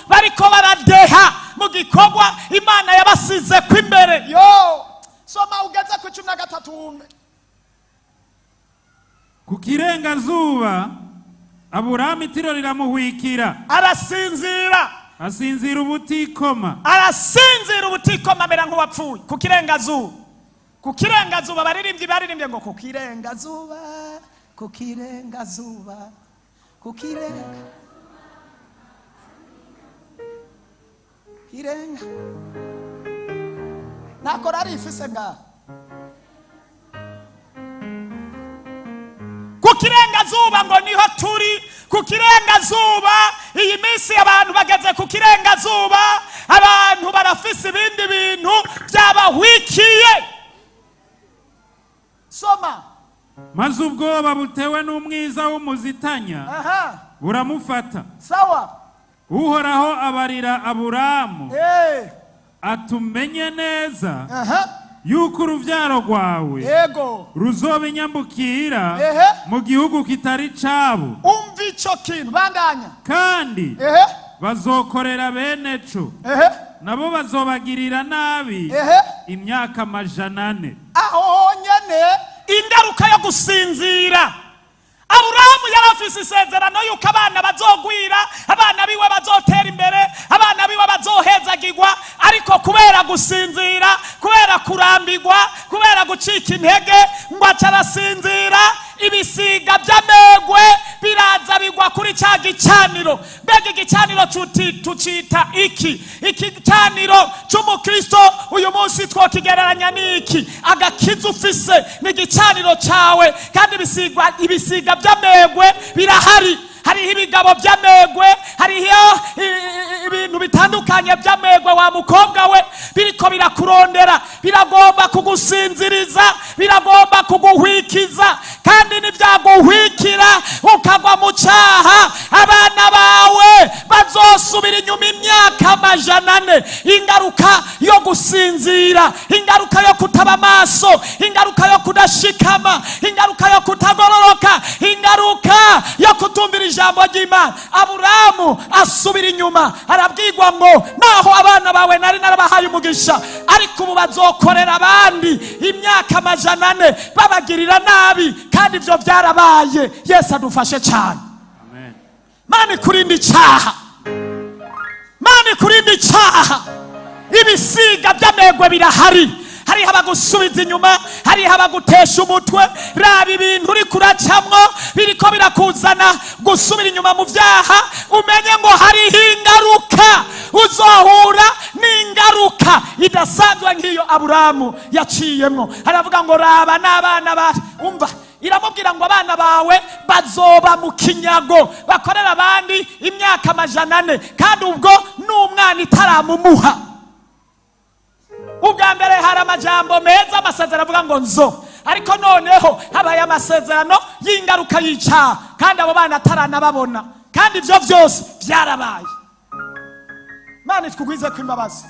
bariko baradeha mu gikorwa Imana yabasize ko imbere. Yo, soma ugeze ku 13 wumve. Ku kirengazuba, Aburamu itiro riramuhwikira, arasinzira. Asinzira ubutikoma. Arasinzira ubutikoma, amera nk'uwapfuye. Ku kirengazuba, ku kirengazuba, abaririmbyi baririmbye ngo ku kirengazuba, ku kirengazuba, ku kirenga kirenga. Ntakora ari ifise ngaha. Ku kirengazuba ngo niho turi, ku kirengazuba. Iyi minsi abantu bageze ku kirengazuba, abantu barafise ibindi bintu byabahwikiye. Soma. Maze ubwoba butewe n'umwiza w'umuzitanya buramufata. Uhoraho abarira Aburamu atumenye neza yuko urubyaro rwawe ruzoba inyambukira mu gihugu kitari cabo. Umva ico kintu, bandanya. Kandi Bazokorera bene co, nabo bazobagirira nabi imyaka 400. Aho honyene ingaruka yo gusinzira. Aburahamu yari afise isezerano yuko abana bazogwira, abana biwe bazotera imbere, abana biwe bazohezagirwa, ariko kubera gusinzira, kubera kurambirwa, kubera gucika intege, ngo aca arasinzira, ibisiga by'amegwe biraza bigwa kuri cya gicaniro. Mbega igicaniro tucita iki? Igicaniro cy'umukristo uyu munsi twokigereranya n'iki? Agakiza ufise ni igicaniro cyawe, kandi ibisiga by'amegwe birahari. Hariho ibigabo by'amegwe, hariho ibintu bitandukanye by'amegwe. Wa mukobwa we, biriko birakurondera, biragomba kugusinziriza, biragomba kuguhwikiza, kandi nibyaguhwikira ukagwa mu cyaha, abana bawe bazosubira inyuma imyaka 400. Ingaruka yo gusinzira, ingaruka yo kutaba amaso, ingaruka yo kudashikama, ingaruka yo kutagororoka, ingaruka yo kutumvira ijambo ry'Imana. Aburahamu asubira inyuma, arabwirwa ngo naho abana bawe nari narabahaye umugisha, ariko ubu bazokorera abandi imyaka 400 babagirira nabi, kandi ibyo byarabaye. Yesu adufashe cyane. Amen. Mana ikurinde icyaha, Mana ikurinde icyaha. Ibisiga by'amegwe birahari, hariho abagusubiza inyuma, hariho abagutesha umutwe. Raba ibintu uri kuracamwo biriko birakuzana gusubira inyuma mu byaha, umenye ngo hariho ingaruka, uzohura n'ingaruka idasanzwe nk'iyo Aburahamu yaciyemwo. Aravuga ngo raba n'abana ba, umva, iramubwira ngo abana bawe bazoba mu kinyago, bakorera abandi imyaka 400, kandi ubwo n'umwana itaramumuha. Ubwa mbere hari amajambo meza, amasezerano avuga ngo nzo, ariko noneho habaye amasezerano y'ingaruka y'icyaha, kandi abo bana ataranababona, kandi ibyo byose byarabaye. Mana itugwize ko imbabazi.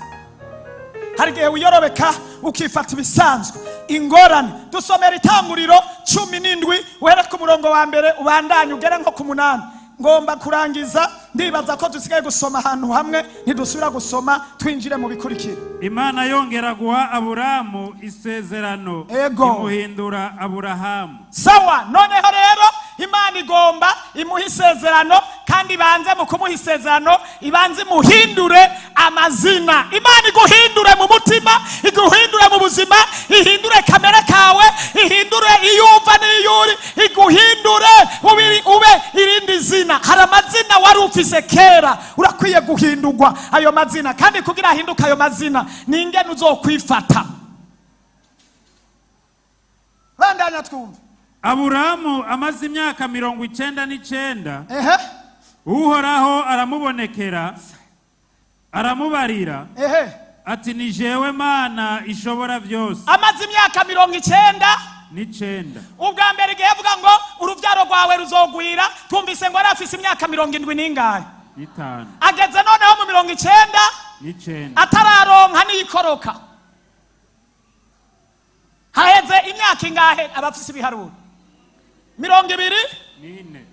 Hari igihe wiyorobeka ukifata ibisanzwe, ingorane. Dusomera Itanguriro 17, uhere ku murongo wa mbere ubandanye ugere nko ku 8. Ngomba kurangiza, ndibaza ko dusigaye gusoma ahantu hamwe, ntidusubira gusoma, twinjire mu bikurikira. Imana yongera guha Aburahamu isezerano, Ego. imuhindura Aburahamu. Sawa, noneho rero Imana igomba imuha isezerano, kandi ibanze mu kumuha isezerano ibanze imuhindure amazina. Imana iguhindure mu mutima, iguhindure mu buzima, ihindure kamere kawe, ihindure iyo uva n'iyo uri, iguhindure ube irindi zina. Hari amazina wari ufise kera, urakwiye guhindurwa ayo mazina, kandi kugira ahinduke ayo mazina ni ingene uzokwifata. Bandanya twumve. Aburahamu amaze imyaka 99, Uhoraho aramubonekera, aramubarira ati ni jewe Mana ishobora byose. Amaze imyaka 99 n'icenda. Ubwa mbere igihe avuga ngo urubyaro rwawe ruzogwira, twumvise ngo yari afise imyaka 70 n'ingahe? N'itanu. Ageze noneho mu 99 n'icenda, atararonka n'iyikoroka. Haheze imyaka ingahe? Abafise ibiharuro, 24 n'ine.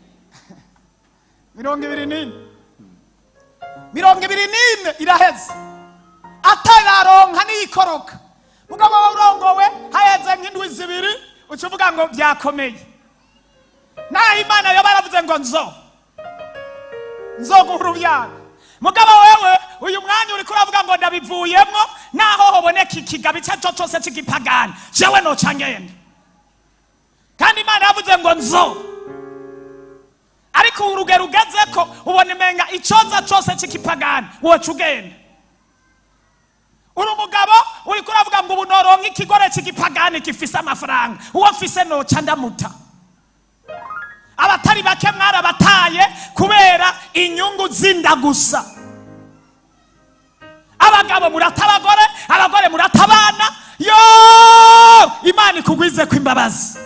24, 24 iraheze atararonka n'iyikoroka. Mugabo wowe urongowe, haheze nk'indwi 2 uca uvuga ngo byakomeye. Naho Imana yoba yaravuze ngo nzoguha urubyaro, mugabo wewe uyu mwanya uriko uravuga ngo ndabivuyemwo, naho hoboneka ikigabo icyo ari cyo cyose cy'igipagani, jewe noca ngenda, kandi Imana yavuze ngo nzo. Ariko urugero ugezeko ubona imenga icoza cose c'ikipagani woca ugenda. Uri umugabo, uriko uravuga ngo ubu noronka ikigore c'igipagani gifise amafaranga, uwo mfise noca ndamuta. Abatari bake mwarabataye kubera inyungu z'inda gusa. Abagabo murata abagore, abagore murata abana. Yo, Imana ikugwize ko imbabazi.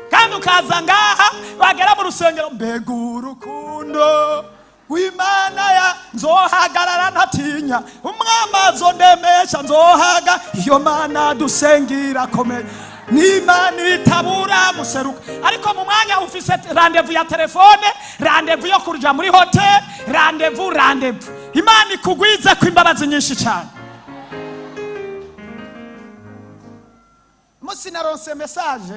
Kandi ukaza ngaha, wagera mu rusengero, mbega urukundo rw'Imana ya nzohagarara ntatinya, umwamazo ndemesha nzohaga, iyo Mana dusengira akomeye. N'Imana itabura guseruka. Ariko mu mwanya ufise rendez-vous ya telefone, rendez-vous yo kuja muri hotel, rendez-vous, rendez-vous. Imana ikugwize ko imbabazi nyinshi cyane. Musi naronse message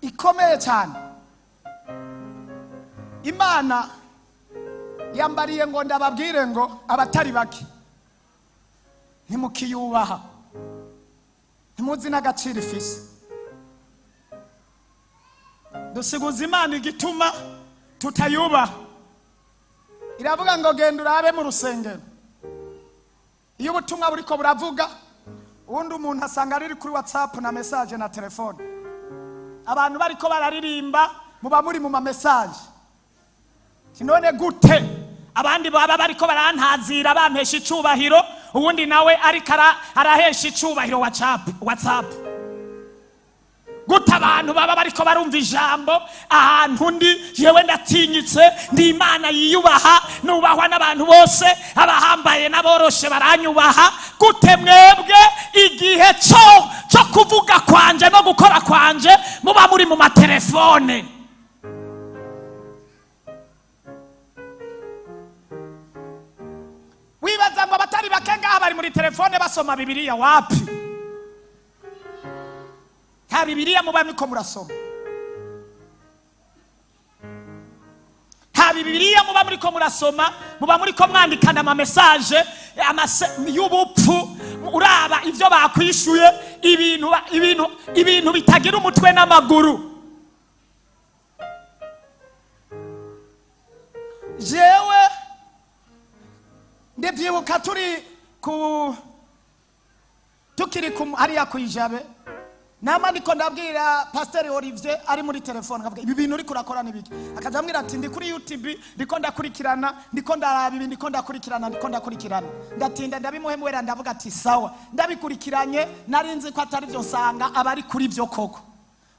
ikomeye cyane. Imana yambariye ngo ndababwire ngo abatari bake ntimukiyubaha, ntimuzi n'agaciro ifise. Dusiguza Imana igituma tutayubaha. Iravuga ngo genda urabe mu rusengero iyo ubutumwa buriko buravuga, uwundi umuntu asanga riri kuri WhatsApp na message na telefone. Abantu bariko bararirimba, muba muri mu ma message. None gute abandi baba bariko barantazira bampesha icubahiro, uwundi nawe ariko arahesha icubahiro WhatsApp? WhatsApp gute abantu baba bariko barumva ijambo ahantu ndi? Jewe ndatinyitse, ndi Imana yiyubaha, nubahwa n'abantu bose, abahambaye n'aboroshe baranyubaha. Gute mwebwe igihe cyo kuvuga kwanje no gukora kwanje muba muri mu matelefone? Wibaza ngo abatari bake ngaha bari muri telefone basoma Bibiliya? Wapi, nta Bibiliya muba muriko murasoma, nta Bibiliya muba muriko murasoma. Muba muriko mwandikana ama message y'ubupfu, uraba ivyo bakwishuye, ibintu bitagira umutwe n'amaguru. Jewe ndivyibuka turi ku tukiri ku hariya kwijabe, nama ndiko ndabwira Pasiteri Olivier ari muri telefone, nkavuga: "Ibi bintu uriko urakora n'ibiki?" Akaja ambwira ati: "Ndi kuri YouTube, ndiko ndakurikirana, ndiko ndaraba ibi, ndiko ndakurikirana, ndiko ndakurikirana." Ndatinda ndabimuhemwera, ndavuga ati: "Sawa, ndabikurikiranye." Nari nzi ko atari byo, nsanga aba ari kuri byo koko.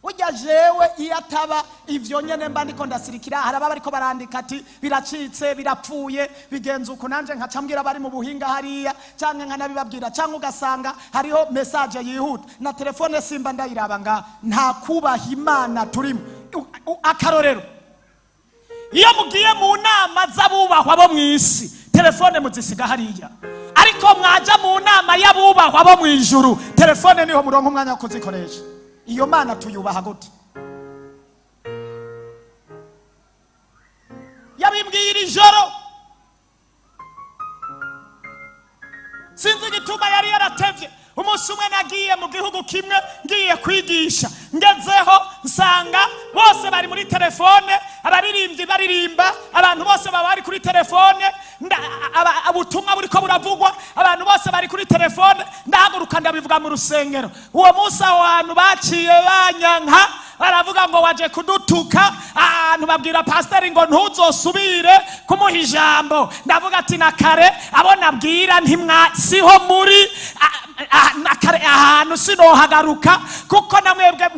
Burya jewe iyo ataba ivyo nyene mba ndiko ndasirikira, hari ababa bariko barandika ati: "Biracitse, birapfuye, bigenza uku." Nanje nkaca mbwira abari mu buhinga hariya, canke nkanabibabwira, canke ugasanga hariho message yihuta na telefone simba ndayiraba. Nga nta kubaha Imana turimo. Akarorero, iyo mugiye mu nama z'abubahwa bo mu isi, telefone muzisiga hariya, ariko mwaja mu nama y'abubahwa bo mu ijuru, telefone niho muronka umwanya wo kuzikoresha. Iyo Mana tuyubaha gute? Yabimbwiye iri joro, sinzi igituma yari yaratevye. Umunsi umwe nagiye mu gihugu kimwe ngiye kwigisha, ngezeho nsanga bose bari muri telefone, abaririmbyi baririmba, abantu bose baba bari kuri telefone. Ubutumwa buriko buravugwa, abantu bose bari kuri telefone. Ndahaguruka ndabivuga mu rusengero. Uwo munsi aho hantu baciye banyanka, baravuga ngo: "Waje kudutuka." Ahantu babwira pasiteri ngo: "Ntuzosubire kumuha ijambo." Ndavuga ati: "Na kare abo nabwira ntimwa siho muri na kare ahantu sinohagaruka, kuko na mwebwe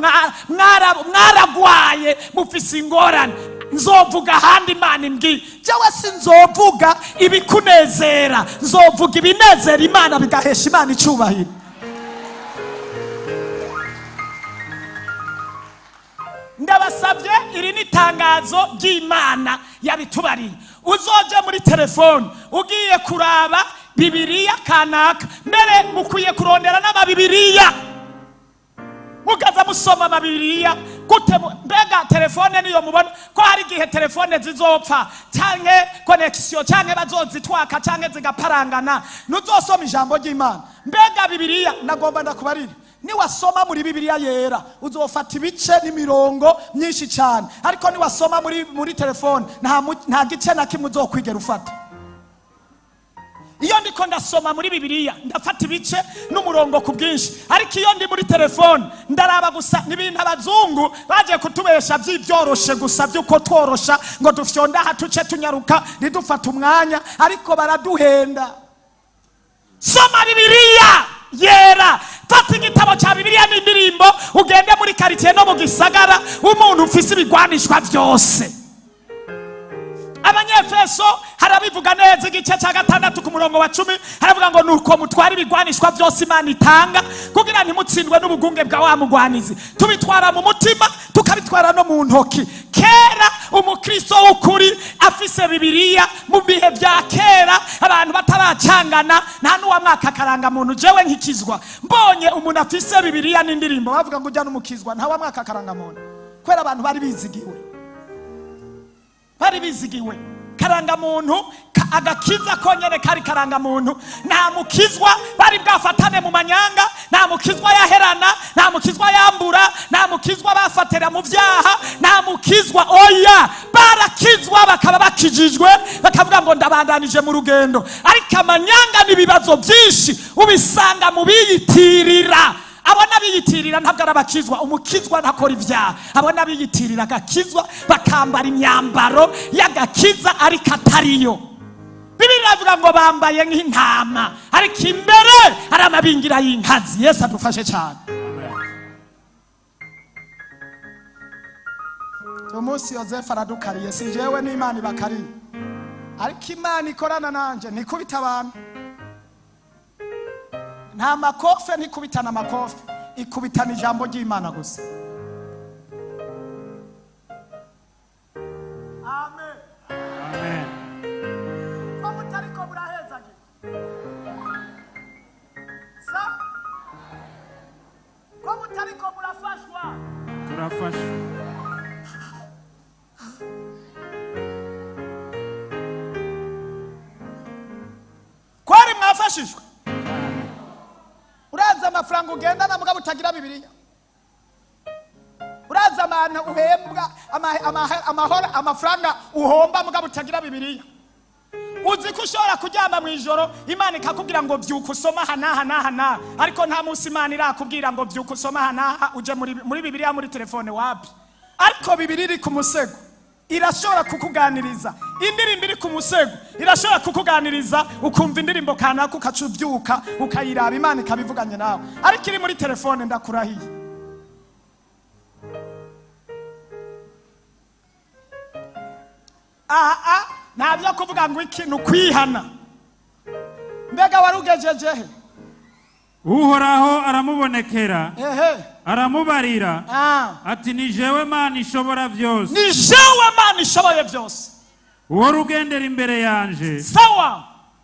mwaragwaye, mufise ingorane. Nzovuga ahandi Imana imbwiye. Jewe sinzovuga ibikunezera, nzovuga ibinezera Imana, bigahesha Imana icubahiro." Ndabasabye, iri ni itangazo ry'Imana yabitubariye. Uzoje muri telefone ugiye kuraba Bibiliya kanaka, mbere mukwiye kurondera n'amabibiriya mukaza musoma amabibiriya. Gute mbega telefone niyo mubona ko hari igihe telefone zizopfa, canke connexion, canke bazozitwaka, canke zigaparangana, ntuzosoma ijambo ry'Imana? Mbega Bibiliya, nagomba ndakubarira, niwasoma muri Bibiliya yera uzofata ibice n'imirongo myinshi cyane, ariko niwasoma muri telefone nta gice na kimwe uzokwigera ufata. Iyo ndiko ndasoma muri Bibiliya ndafata ibice n'umurongo ku bwinshi, ariko iyo ndi muri telefone ndaraba gusa. N'ibintu abazungu baje kutubesha by'ibyoroshe gusa, by'uko tworosha ngo dufyonda aha tuce tunyaruka, ntidufate umwanya, ariko baraduhenda. Soma Bibiliya yera, fata igitabo cya Bibiliya n'indirimbo, ugende muri karitsiye no mu gisagara, umuntu ufise ibigwanishwa byose. Abanyefeso harabivuga neza, igice cya 6 ku murongo wa 10, haravuga ngo: "Nuko mutwara ibigwanishwa byose Imana itanga, kugira ntimutsindwe n'ubugunge bwa wa mugwanizi." Tubitwara mu mutima, tukabitwara no mu ntoki. Kera umukristo w'ukuri afise Bibiliya, mu bihe bya kera abantu bataracangana, nta n'uwamwaka akarangamuntu. Jewe nkikizwa, mbonye umuntu afise Bibiliya n'indirimbo, bavuga ngo ujya n'umukizwa, nta wamwaka akarangamuntu, kubera abantu bari bizigiwe, bari bizigiwe karangamuntu. Agakiza konyene kari karangamuntu. Nta mukizwa bari bwafatane mu manyanga, nta mukizwa yaherana, nta mukizwa yambura, nta mukizwa bafatira mu byaha, nta mukizwa, oya. Barakizwa bakaba bakijijwe, bakavuga ngo ndabandanije mu rugendo. Ariko amanyanga n'ibibazo byinshi ubisanga mu biyitirira. Abo n'abiyitirira, ntabwo ari abakizwa. Umukizwa ntakora ibyaha. Abo n'abiyitirira agakizwa, bakambara imyambaro y'agakiza ariko atariyo. Bibiliya iravuga ngo bambaye nk'intama, ariko imbere ari amabingira y'inkazi. Yesu adufashe cyane. Uyu munsi Yosefu aradukariye. Si jewe, n'Imana ibakariye, ariko Imana ikorana nanjye ntikubita abantu, nta makofe, ntikubitana amakofe, ikubitana ijambo ry'Imana gusa. Amen. Amen. Ko mutariko murahezagira sa, ko mutariko murafashwa? Turafasha. Kwari mwafashijwe? Urazi amafaranga ugendana mugabo utagira Bibiliya? Urazi abantu uhembwa, amahoro, amafaranga uhomba mugabo utagira Bibiliya? Uzi ko ushobora kuryama mu ijoro, Imana ikakubwira ngo byuka usoma aha n'aha n'aha n'aha, ariko nta munsi Imana irakubwira ngo byuka usoma aha n'aha uje muri Bibiliya muri telefone? Wapi. Ariko Bibiliya iri ku musego irashobora kukuganiriza, indirimbo iri ku musego irashobora kukuganiriza, ukumva indirimbo kanaka, ukaca ubyuka ukayiraba, Imana ikabivuganye nawe. Ariko iri muri telefone, ndakurahiye, aha nta byo kuvuga ngo iki ni ukwihana. Mbega wari ugejeje he? Uhoraho aramubonekera, aramubarira ati: "Ni jewe Mana ishobora byose." Ni jewe Mana ishoboye byose. Uhora ugendera imbere yanje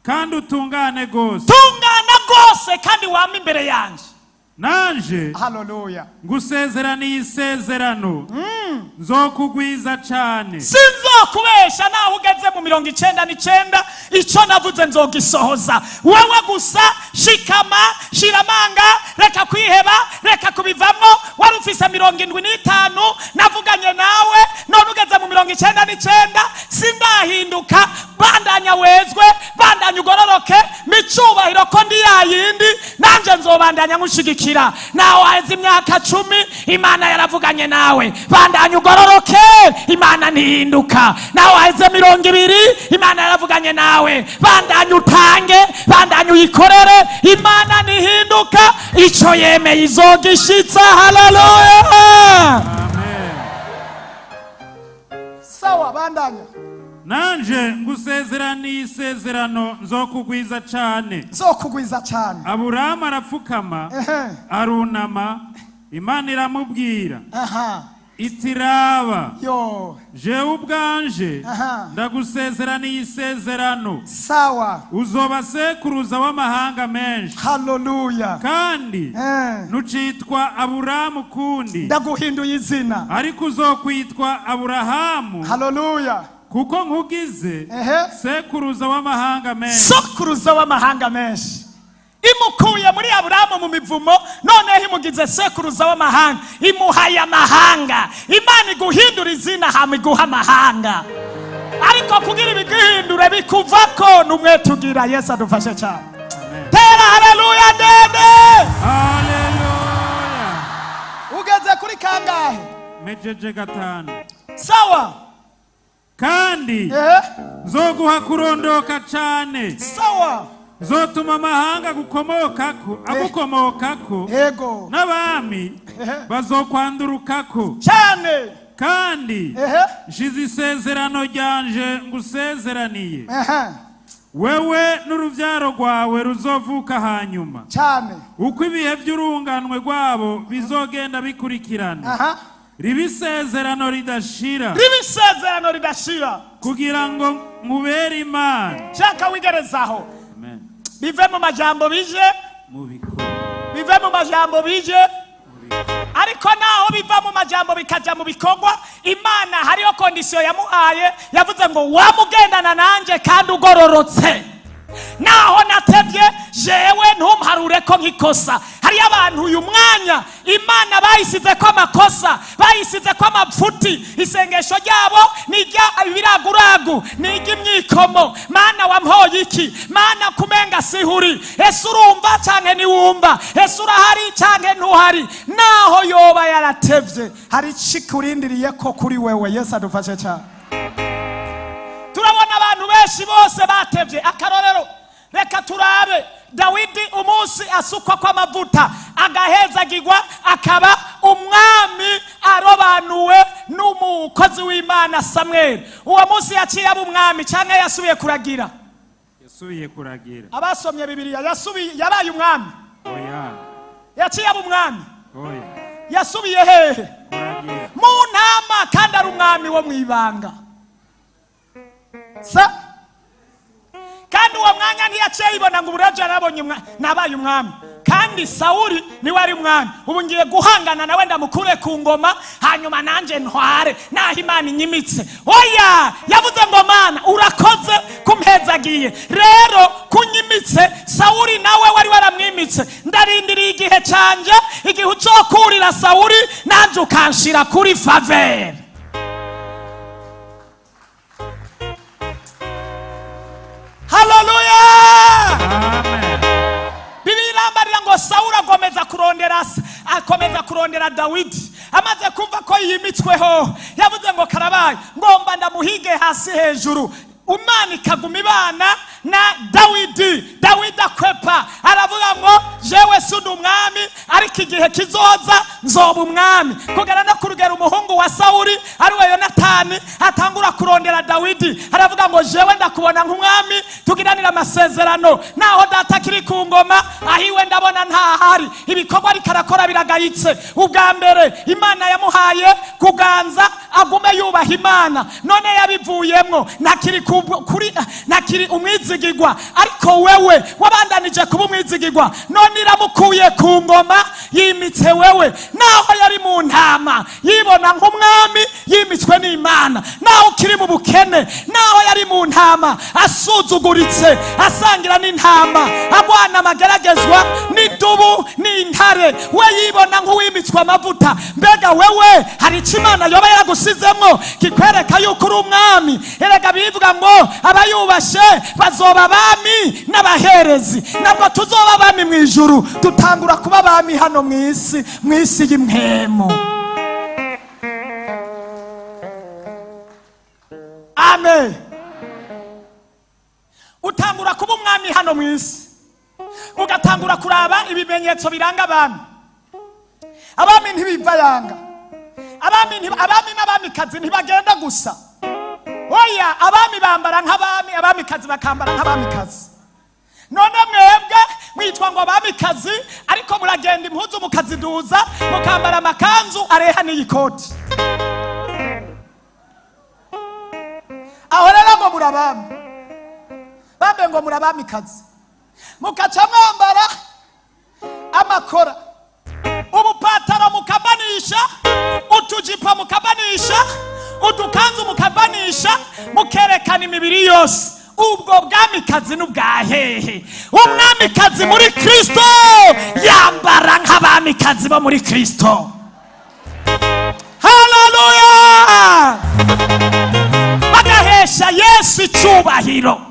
kandi utungane rwose. Tungana rwose kandi wama imbere yanje. Nanje Haleluya. ngusezeraniye isezerano, nzokugwiza cane. Sinzokubesha, naho ugeze mu 99, icyo navuze nzogisohoza. Wowe gusa shikama, shira amanga, reka kwiheba, reka kubivamo. Wari ufise 75 navuganye nawe, none ugeze mu 99, sindahinduka. Bandanya wezwe, bandanya ugororoke, micubahiro ko ndi yayindi, nanje nzobandanya nkushigikira. Nawe waheze imyaka 10, Imana yaravuganye nawe, bandanya ugororoke, Imana ntihinduka. Nawe waheze 20, Imana yaravuganye nawe, bandanya utange, bandanya uyikorere, Imana ntihinduka. Ico yemeye izogishitsa. Haleluya. Amen. Sawa, bandanya. Nanje ngusezeraniye isezerano, nzokugwiza cane. Nzokugwiza cane. Aburahamu arapfukama, arunama. Imana iramubwira iti: "Raba, jewe ubwanje ndagusezeraniye isezerano, uzoba sekuruza w'amahanga menshi, Haleluya. kandi ntucitwa Aburahamu ukundi, Ndaguhinduye izina. ariko uzokwitwa Aburahamu, Haleluya. kuko nkugize sekuruza w'amahanga menshi." Sokuruza w'amahanga menshi. Imukuye muri Aburahamu mu mivumo, noneho imugize sekuruza w'amahanga, imuhaye amahanga. Imana iguhindura izina, hama iguha amahanga. Ariko kugira ibiguhindure bikuvako n'umwete ugira. Yesu adufashe cyane. Amen. Tera haleluya ndende. Haleluya. Ugeze kuri kangahe? Mejeje 5. Sawa. Kandi nzoguha kurondoka cane, nzotuma amahanga agukomokako, n'abami bazokwandurukako. Cyane. Kandi nshize isezerano ryanje ngusezeraniye, wewe n'uruvyaro rwawe ruzovuka hanyuma, cyane, uko ibihe by'urunganwe rwabo bizogenda bikurikirana, riba isezerano ridashira, riba isezerano ridashira, kugira ngo nkubere Imana. Shaka wigerezaho. Bive mu majambo bije mu bikorwa, bive mu majambo bije. Ariko naho biva mu majambo bikaja mu bikorwa, Imana hariyo condition yamuhaye, yavuze ngo wamugendana nanje kandi ugororotse. Naho natevye jewe ntumharure ko nkikosa. Hari abantu uyu mwanya Imana bayisize ko amakosa, bayisize ko amapfuti, isengesho ryabo ni ibiraguragu, ni iry'imyikomo. Mana wampoye iki? Mana kumenga sihuri. Ese urumva canke ntiwumva? Ese urahari canke ntuhari? Naho yoba yaratevye, hari ikikurindiriye ko kuri wewe. Yesu adufashe cyane. Turabona abantu benshi bose batevye. Akarorero, reka turabe Dawidi umunsi asukwa kw'amavuta agahezagirwa akaba umwami arobanuwe n'umukozi w'Imana Samweli. Uwo munsi yaciye aba umwami canke yasubiye kuragira? Yasubiye kuragira. Abasomye Bibiliya, yasubiye, yabaye umwami? Oya. Yaciye aba umwami? Oya. Yasubiye hehe? Kuragira. Mu ntama, kandi ari umwami wo mw'ibanga. Sa kandi uwo mwanya ntiyaciye yibona ngo uburaja narabonye nabaye umwami, kandi Sawuli niwe ari umwami, ubu ngiye guhangana nawe ndamukure ku ngoma, hanyuma nanje ntware naho Imana inyimitse. Oya, yavuze ngo Mana urakoze kumpezagiye, rero kunyimitse Sawuli nawe wari waramwimitse, ndarindiriye igihe canje, igihe uzokurira Sawuli nanje ukanshira kuri faveur. Haleluya. Amen. Bibiliya irambarira ngo Sawuli akomeza kurondera, akomeza kurondera Dawidi. Amaze kumva ko yimitsweho, yavuze ngo karabaye, ngomba ndamuhige hasi hejuru. Imana ikaguma ibana na Dawidi. Dawidi akwepa, aravuga ngo jewe si ndi umwami, ariko igihe kizoza nzoba umwami. Kugera no kurugera umuhungu wa Sawuli ariwe Yonatani atangura kurondera Dawidi, aravuga ngo jewe ndakubona nk'umwami, tugiranira amasezerano, naho data akiri ku ngoma ahiwe ndabona ntahari. Ibikorwa ariko arakora biragayitse. Ubwa mbere Imana yamuhaye kuganza agume yubaha Imana, none yabivuyemwo, ntakiri kuri, ntakiri umwizigirwa, ariko wewe wabandanije kuba umwizigirwa, none iramukuye ku ngoma yimitse wewe. Naho yari mu ntama yibona nk'umwami yimitswe n'Imana, naho ukiri mu bukene, naho yari mu ntama asuzuguritse asangira n'intama, agwana amageragezwa n'idubu n'intare, we yibona nk'uwimitswe amavuta. Mbega wewe hari icyo Imana yoba yaragusizemwo kikwereka yuko uri umwami? Erega bivuga ngo abayubashe bazoba abami n'abaherezi. Ntabwo tuzoba abami mu ijuru, dutangura kuba abami hano mu isi, mu isi y'imhemu. Amen. Utangura kuba umwami hano mu isi, ugatangura kuraba ibimenyetso biranga abami. Abami ntibivayanga, abami n'abamikazi ntibagenda gusa. Oya, abami bambara nk'abami, abamikazi bakambara nk'abamikazi. None mwebwe mwitwa ngo abamikazi, ariko muragenda impuzu mukaziduza, mukambara amakanzu areha n'iyikoti. Aho rero ngo murabami, bambe ngo murabamikazi, mukaca mwambara amakora, ubupataro mukabanisha, utujipo mukabanisha, udukanzu mukabanisha, mukerekana imibiri yose. Ubwo bwamikazi n'ubwahehe? Umwamikazi muri Kristo yambara nk'abamikazi bo muri Kristo. Haleluya! Bagahesha Yesu icyubahiro.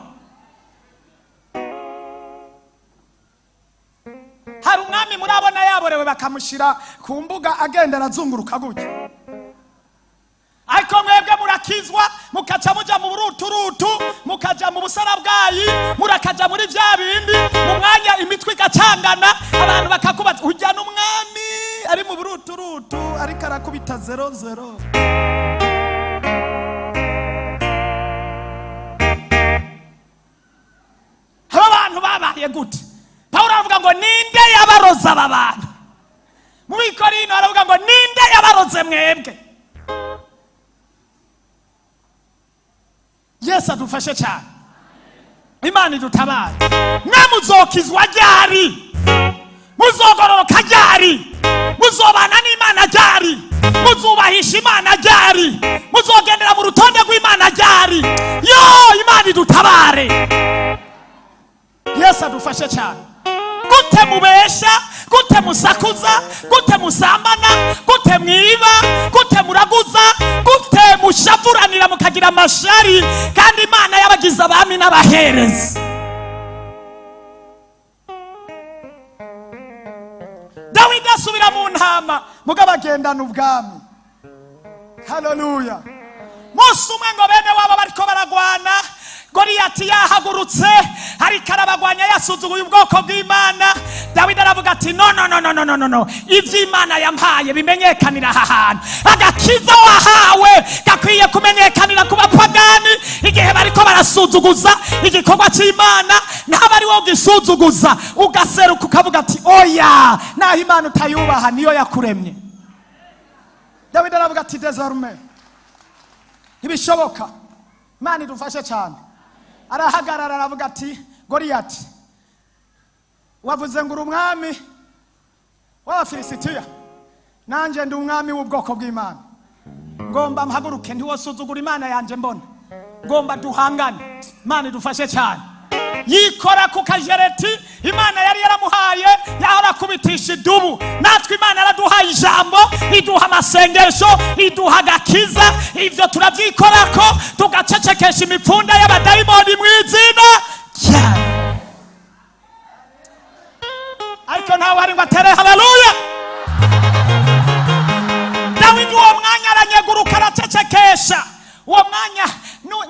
Hari umwami murabona yaborewe bakamushyira ku mbuga agenda arazunguruka gutya, ariko mwebwe murakizwa mukaca muja mu buruturutu, mukaja mu busarabwayi, murakaja muri vya bindi, mu mwanya imitwe igacangana, abantu bakakubaza ujya n'umwami ari mu buruturutu ariko arakubita Zéro zéro. Aba bantu babaye gute? Pawulo aravuga ngo ninde yabaroze aba bantu? Mu Bikorino aravuga ngo ninde yabaroze mwebwe? Yesu adufashe cyane, Imana idutabare. Mwe muzokizwa ryari? Muzogororoka ryari? Muzobana n'Imana ryari? Muzubahisha Imana ryari? Muzogendera mu rutonde rw'Imana ryari? Yo, Imana idutabare. Yesu adufashe cyane. Gute mubesha, gute musakuza, gute musambana, gute mwiba, gute muraguza, gute mushavuranira mukagira amashari, kandi Imana yabagize abami n'abaherezi? Dawidi asubira mu ntama, mugabo agendana ubwami. Haleluya. Munsi umwe ngo bene wabo bariko baragwana, Goliyati yahagurutse ariko arabagwanya, yasuzuguye ubwoko bw'Imana. Dawidi aravuga ati no no no no no no no no, ivy'Imana yampaye bimenyekanira aha hantu. Agakiza wahawe gakwiye kumenyekanira ku bapagani igihe bariko barasuzuguza igikorwa c'Imana. Ntaba ari wowe ugisuzuguza, ugaseruka ukavuga ati oya, naho Imana utayubaha niyo yakuremye. Dawidi aravuga ati désormais ntibishoboka. Imana idufashe cyane. Arahagarara aravuga ati Goliyati, wavuze ngo uri umwami w'Abafilisitiya, nanjye ndi umwami w'ubwoko bw'Imana. Ngomba mpaguruke, ntiwosuzugura Imana yanjye mbona, ngomba duhangane. Imana idufashe cyane. Yikora ku kajereti Imana yari yaramuhaye, yahora akubitisha idubu. Natwe Imana yaraduhaye ijambo, iduha amasengesho, iduha agakiza. Ivyo turabyikorako, tugacecekesha imipfunda y'abadayimoni mu izina ryayo. Ariko ntawe hari ngo atere haleluya. Dawidi uwo mwanya aranyeguruka, aracecekesha. Uwo mwanya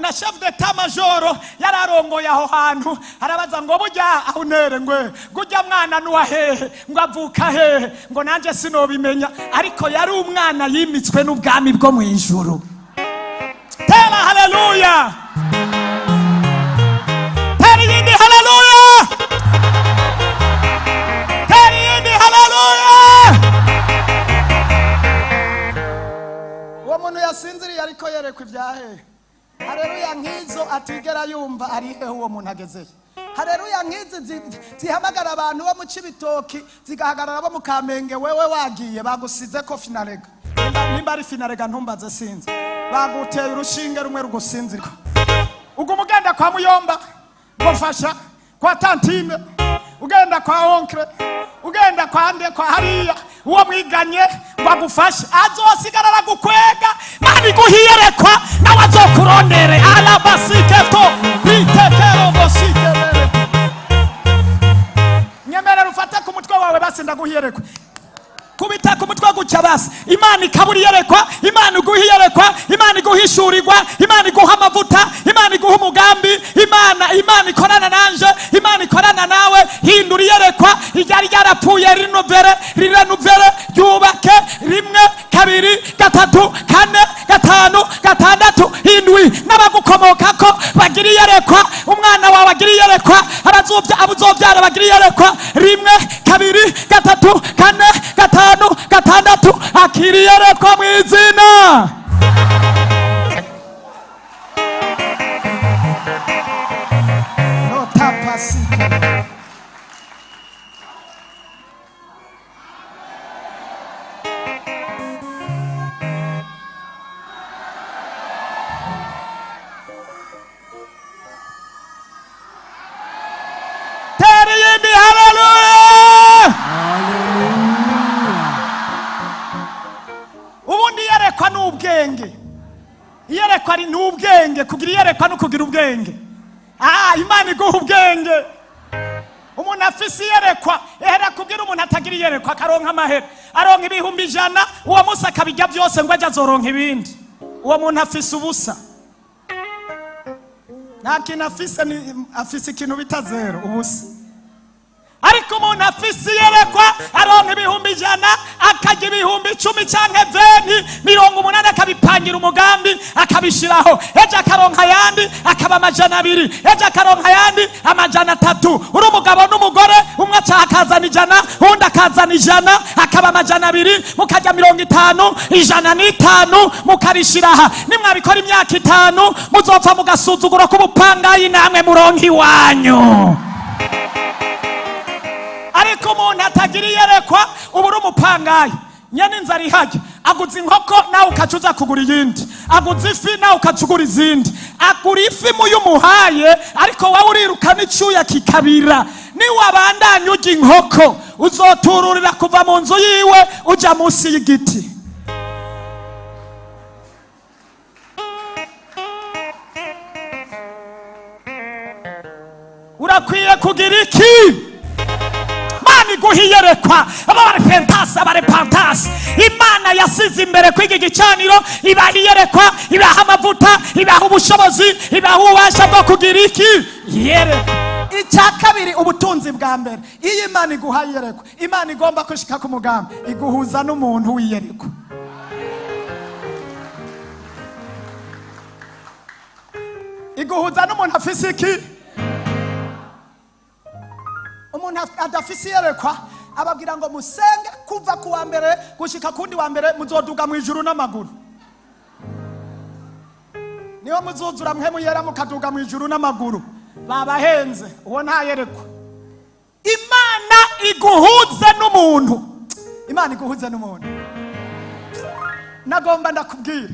na chef d'état major yararongoye aho hantu, arabaza ngo burya Abunere, ngwe gujya mwana nuwa hehe, ngo avuka hehe? Ngo nanje sinobimenya, ariko yari umwana yimitswe n'ubwami bwo mu ijuru. Tera haleluya, tera iyindi haleluya, tera iyindi haleluya. Uwo muntu yasinziriye ariko yerekwa ibyahehe. Haleluya nk'izo atigera yumva ari hehe uwo muntu agezeye. Haleluya nk'izi zihamagara abantu bo mu Cibitoki, zigahagarara bo mu Kamenge, wewe wagiye bagusize ko Finarega. Nimba ari Finarega ntumbaze, sinzi. Baguteye urushinge rumwe rugusinzirwa, uguma ugenda kwa muyomba ngo mfasha, kwa tantine, ugenda kwa oncle, ugenda kwa nde, kwa hariya uwo mwiganye ngo agufashe, azosigara aragukwega. Mana iguhiyerekwa nawe azokurondere arabasiketo bitekerobosikebere. Nyemerera ufate ku mutwe wawe basi, ndaguhiyerekwa. Kubita ku mutwe gutya basi. Imana ikabura iyerekwa, Imana iguha iyerekwa, Imana iguhishurirwa, Imana iguha amavuta, Imana iguha umugambi. Imana ikorana nanje, Imana ikorana nawe. Hindura iyerekwa iryari ryarapfuye, rinovere, rirenuvere, ryubake. 1, 2, 3, 4, 5, 6, 7, n'abagukomokako bagira iyerekwa. Umwana wawe agira iyerekwa, abuzobyara bagira iyerekwa. 1, 2, 3, 4, 5, 6, akira iyerekwa mu izina. Notapasika. Tera iyindi haleluya. Ubundi iyerekwa ni ubwenge. Iyerekwa ni ubwenge. Kugira iyerekwa no kugira ubwenge. Imana iguha ubwenge. Umuntu afise iyerekwa ehera kubwira umuntu atagira iyerekwa akaronka amahera, aronka 100,000 uwo munsi akabijya byose ngo ajye azoronka ibindi. Uwo muntu afise ubusa, nta kintu afise, ni afise ikintu bita zéro, ubusa. Ariko Ariko umuntu afise iyerekwa aronka 100,000, akarya 10,000 canke 20, 80 akabipangira umugambi akabishiraho, ejo akaronka ayandi akaba 200, ejo akaronka ayandi 300. Uri umugabo n'umugore, umwe aca akazana 100, uwundi akazana 100, akaba 200, mukarya 50, 105 mukarishiraha. Nimwabikora imyaka 5 muzopfa mugasuzugura k'ubupangayi, namwe muronka iwanyu. Ariko umuntu atagira iyerekwa uba uri umupangayi. Nyene inzara ihajya, aguze inkoko nawe ukaca uza kugura iyindi, aguze ifi nawe ukaca ugura izindi, agura ifi muyo umuhaye, ariko wowe urirukana icyuya kikabira. Niwabandanya urya inkoko uzotururira kuva mu nzu yiwe uja munsi y'igiti. Urakwiye kugira iki? Imana iguha iyerekwa. Abarepentasi, abarepentasi, Imana yasize imbere kwiga igicaniro, ibaha iyerekwa, ibaha amavuta, ibaha ubushobozi, ibaha ububasha bwo kugira iki? Iyerekwa. Icya kabiri, ubutunzi bwa mbere. Iyo Imana iguha iyerekwa, Imana igomba gushika ku mugambi, iguhuza n'umuntu w'iyerekwa. Iguhuza n'umuntu afise iki? Umuntu adafise iyerekwa ababwira ngo musenge kuva ku wa mbere gushika kundi wa mbere, muzoduga mu ijuru n'amaguru. Niho muzuzura mwe muyera mukaduga mu ijuru n'amaguru. Babahenze, uwo ntayerekwa. Imana iguhuze n'umuntu. Imana iguhuze n'umuntu. Nagomba ndakubwira,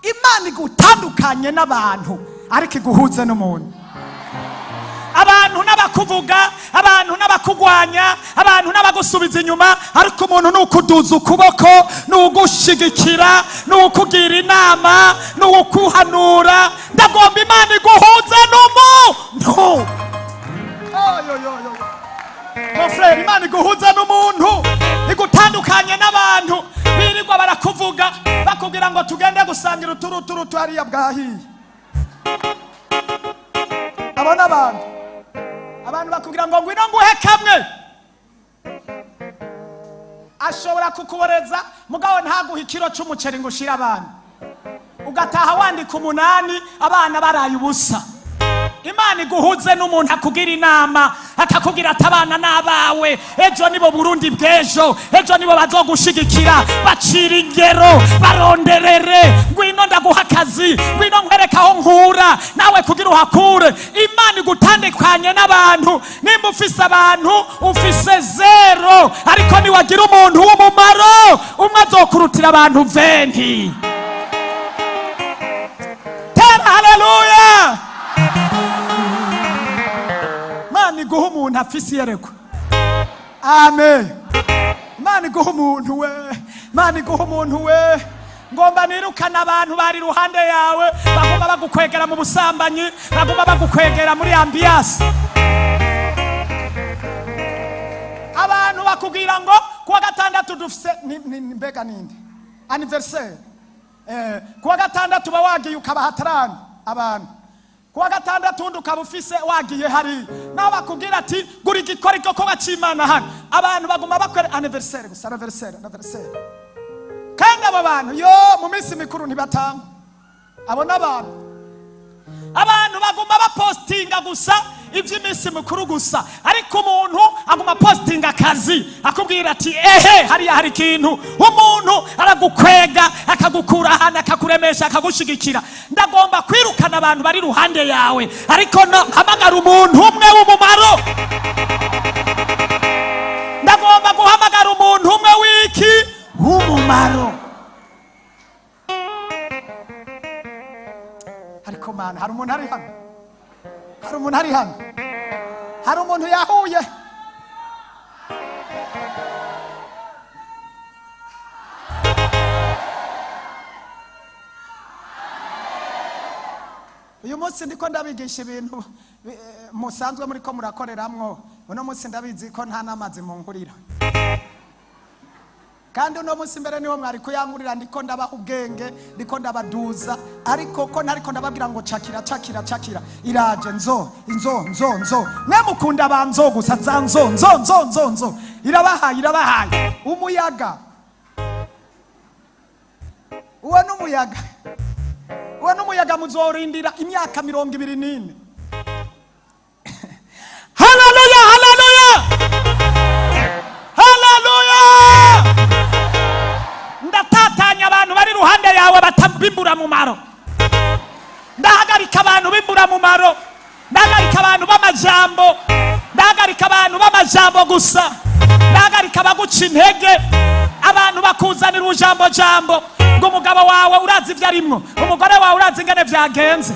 Imana igutandukanye n'abantu, ariko iguhuze n'umuntu. Abantu n'abakuvuga, abantu n'abakugwanya, abantu n'abagusubiza inyuma, ariko umuntu nukuduza ukuboko, nugushigikira, nukugira inama, nukuhanura. Ndagomba Imana iguhuze n'umuntu. Mon frère, Imana iguhuze n'umuntu, igutandukanye n'abantu birirwa barakuvuga, bakubwira ngo tugende gusangira uturuturu hariya bwahiye. Abo n'abantu, abantu bakubwira ngo ngwino nguhe kamwe, ashobora kukuboreza mugabo ntaguhe ikiro c'umuceri ngo ushire abana, ugataha wandika 8, abana baraye ubusa. Imana iguhuze n'umuntu akugira inama, akakubwira ati abana n'abawe, ejo nibo Burundi bw'ejo, ejo nibo bazogushigikira, bacira ingero, baronderere, ngwino ndaguha akazi, ngwino nkwereka aho nkura nawe kugira uhakure. Imana igutandukanye n'abantu. Nimba ufise abantu ufise 0, ariko niwagira umuntu w'umumaro umwe azokurutira abantu 20. Tera haleluya. Imana iguha umuntu afise iyerekwa. Amen. Imana iguha umuntu we. Imana iguha umuntu we. Ngomba nirukana abantu bari iruhande yawe, bagomba bagukwegera mu busambanyi, bagomba bagukwegera muri ambiance. Abantu bakubwira ngo kuwa gatandatu dufise mbega ninde anniversaire, kuwa gatandatu uba wagiye ukabaha 5 abantu, kuwa gatandatu undi ukaba ufise wagiye hari, naho bakubwira ati gura igikoriko ko bacimana hano. Abantu baguma bakora anniversaire gusa, anniversaire, anniversaire. Kandi abo bantu yo mu minsi mikuru ntibatanga. Abo n'abantu, abantu baguma bapostinga gusa iby'iminsi mikuru gusa, ariko umuntu aguma postinga akazi, akubwira ati ehe hariya hari ikintu. Umuntu aragukwega, akagukura ahantu, akakuremesha, akagushigikira. Ndagomba kwirukana abantu bari iruhande yawe, ariko no hamagara umuntu umwe w'umumaro. Ndagomba guhamagara umuntu umwe w'iki? W'umumaro. Ariko mana, hari umuntu ari hano, hari umuntu ari hano, hari umuntu yahuye. Uyu munsi ndiko ndabigisha ibintu musanzwe muriko murakoreramwo. Uno munsi ndabizi ko nta n'amazi munkurira. Kandi uno munsi mbere niho mwari kuyankurira. Ndiko ndabaha ubwenge, ndiko ndabaduza, ariko ko ntariko ndababwira ngo cakira, cakira, cakira. Iraje nzo, inzo, nzo, nzo. Mwe mukunda ba nzo gusa, za nzo, nzo, nzo, nzo, nzo. Irabahaye, irabahaye umuyaga. Uwo n'umuyaga, uwo n'umuyaga muzorindira imyaka 24. Haleluya, haleluya, haleluya! Ndatatanya abantu bari iruhande yawe bimbura mumaro. Ndahagarika abantu bimbura mumaro, ndahagarika abantu b'amajambo, ndahagarika abantu b'amajambo gusa, ndahagarika abaguca intege, abantu bakuzanira ujambo jambo ngo umugabo wawe urazi ibyo arimwo, umugore wawe urazi ingene vyagenze.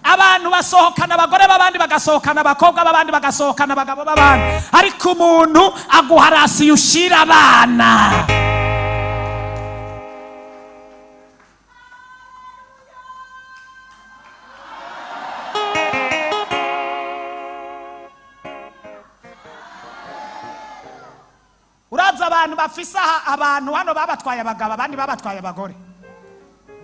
Abantu basohokana abagore b'abandi, bagasohokana abakobwa b'abandi, bagasohokana abagabo b'abandi, ariko umuntu aguha ration ushira abana. Urazi abantu bafise aha, abantu hano babatwaye abagabo, abandi babatwaye abagore.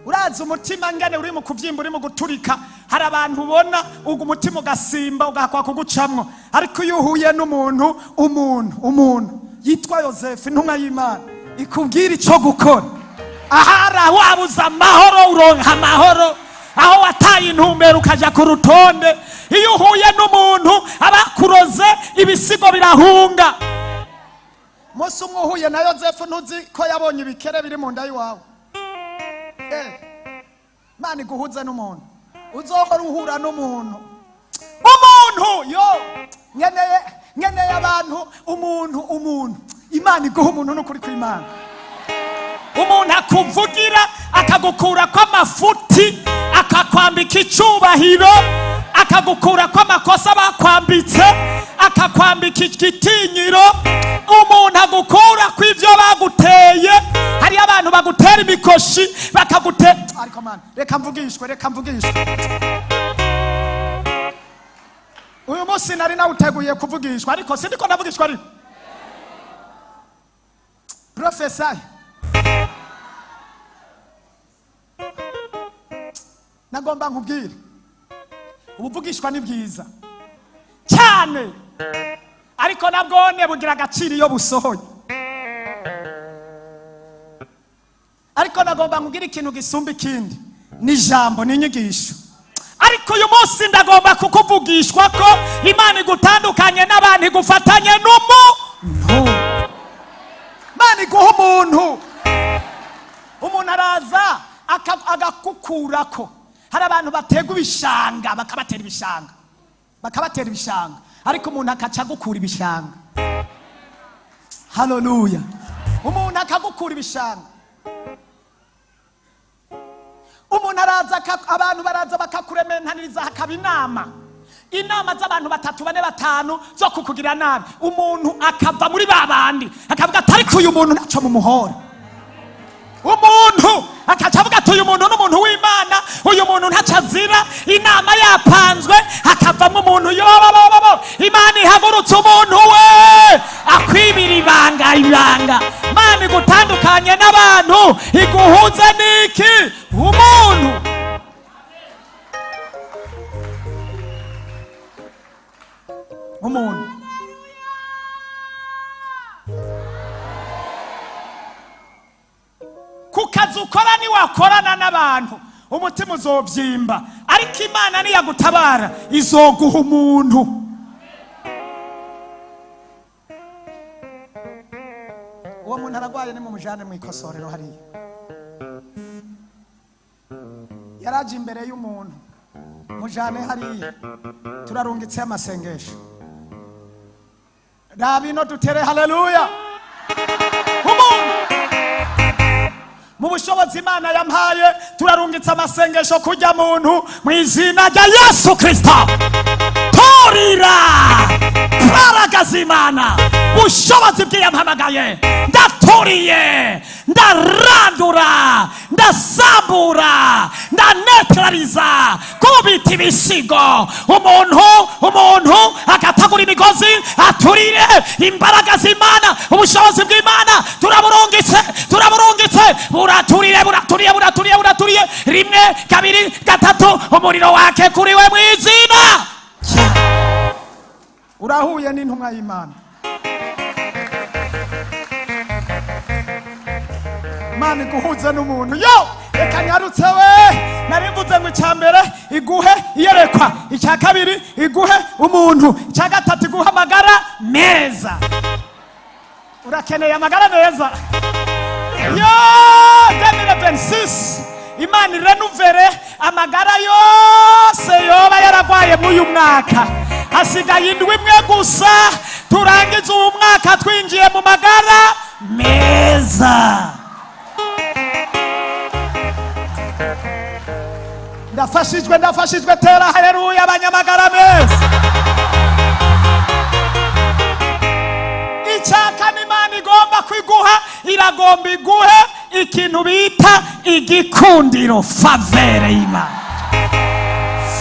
Urazi umutima ngene uri mu kuvyimba, uri mu guturika. Hari abantu ubona ugu umutima ugasimba, ugahakwa kugucamwo. Ariko iyo uhuye n'umuntu, umuntu yitwa Yosefu, intumwa y'Imana ikubwira ico gukora, ahari wabuze amahoro uronka amahoro, aho wataye intumbero ukaja ku rutonde. Iyo uhuye n'umuntu, abakuroze ibisigo birahunga. Umunsi umwe uhuye na Yosefu, ntuzi ko yabonye ibikere biri mu nda y'iwawe. Imana iguhuze n'umuntu, uzohora uhura n'umuntu. Umuntu yo nkeneye abantu, umuntu, umuntu. Imana iguha umuntu n'ukuri kw'Imana, umuntu akuvugira, akagukura kw'amafuti, akakwambika icubahiro, akagukura kw'amakosa bakwambitse, akakwambika igitinyiro. Umuntu agukura kw'ivyo baguteye. Hariyo abantu bagutera imikoshi, bakagute. Ariko Mana, reka mvugishwe, reka mvugishwe. Uyu munsi nari nawuteguye kuvugishwa, ariko sindiko ndavugishwa. Ariko prophesy, nagomba nkubwire, ubuvugishwa ni bwiza cyane, ariko nabwone bugira agaciro iyo busohoye. Ariko nagomba nkubwire ikintu gisumba ikindi, ni ijambo, ni inyigisho. Ariko uyu munsi ndagomba kukuvugishwa ko Imana igutandukanye n'abantu, igufatanye n'umuntu. Imana iguha umuntu. Umuntu araza agakukurako. Hari abantu batega ibishanga, bakabatera ibishanga, bakabatera ibishanga, ariko umuntu akaca agukura ibishanga. Haleluya! Umuntu akagukura ibishanga. Umuntu araza, abantu baraza bakakurementaniriza, hakaba inama, inama z'abantu batatu, bane, batanu zo kukugira nabi. Umuntu akava muri ba bandi akavuga ati: "Ariko uyu muntu ntacyo mumuhora." Umuntu akaca avuga ati: "Uyu muntu ni umuntu w'Imana, uyu muntu ntacyo azira." Inama yapanzwe, hakavamo umuntu yobobobobo. Imana ihagurutse umuntu we akwibira ibanga, ibanga. Imana igutandukanye n'abantu, iguhuze n'iki? Umuntu. Umuntu ku kazi ukora, niwakorana n'abantu umutima uzobyimba, ariko Imana niyagutabara izoguha umuntu. Uwo muntu aragwaye, ni mumujane mu ikosorero hariya. Yaraje imbere y'umuntu, mujane hariya. Turarungitse amasengesho. Rabino dutere haleluya. Umuntu mu bushobozi Imana yampaye, turarungitse amasengesho kujya muntu mu izina rya Yesu Kristo. Turira mbaraga z'Imana, bushobozi bw'iyampamagaye, ndaturiye, ndarandura, ndasambura, ndanetraliza, kubita ibisigo. Umuntu, umuntu akatagura imigozi, aturire. Imbaraga z'Imana, ubushobozi bw'Imana turaburungitse, turaburungitse. Buraturire, buraturiye, buraturiye, buraturiye. Rimwe, kabiri, gatatu, umuriro wake kuri we mu izina. Urahuye n'intumwa y'Imana. Imana iguhuze n'umuntu. Yo, reka nyarutse we. Nari mvuze ngo icya mbere iguhe iyerekwa, icya kabiri iguhe umuntu, icya gatatu iguhe amagara meza. Urakeneye amagara meza? Yo, 2026 Imana irenuvere amagara yose yoba yaragwaye muri uyu mwaka. Hasigaye indwi imwe gusa turangize uwu mwaka twinjiye mu magara meza. Ndafashijwe, ndafashijwe. Tera haleluya abanyamagara meza. Icya kane Imana igomba kwiguha, iragomba iguhe ikintu bita igikundiro, faveur y'Imana,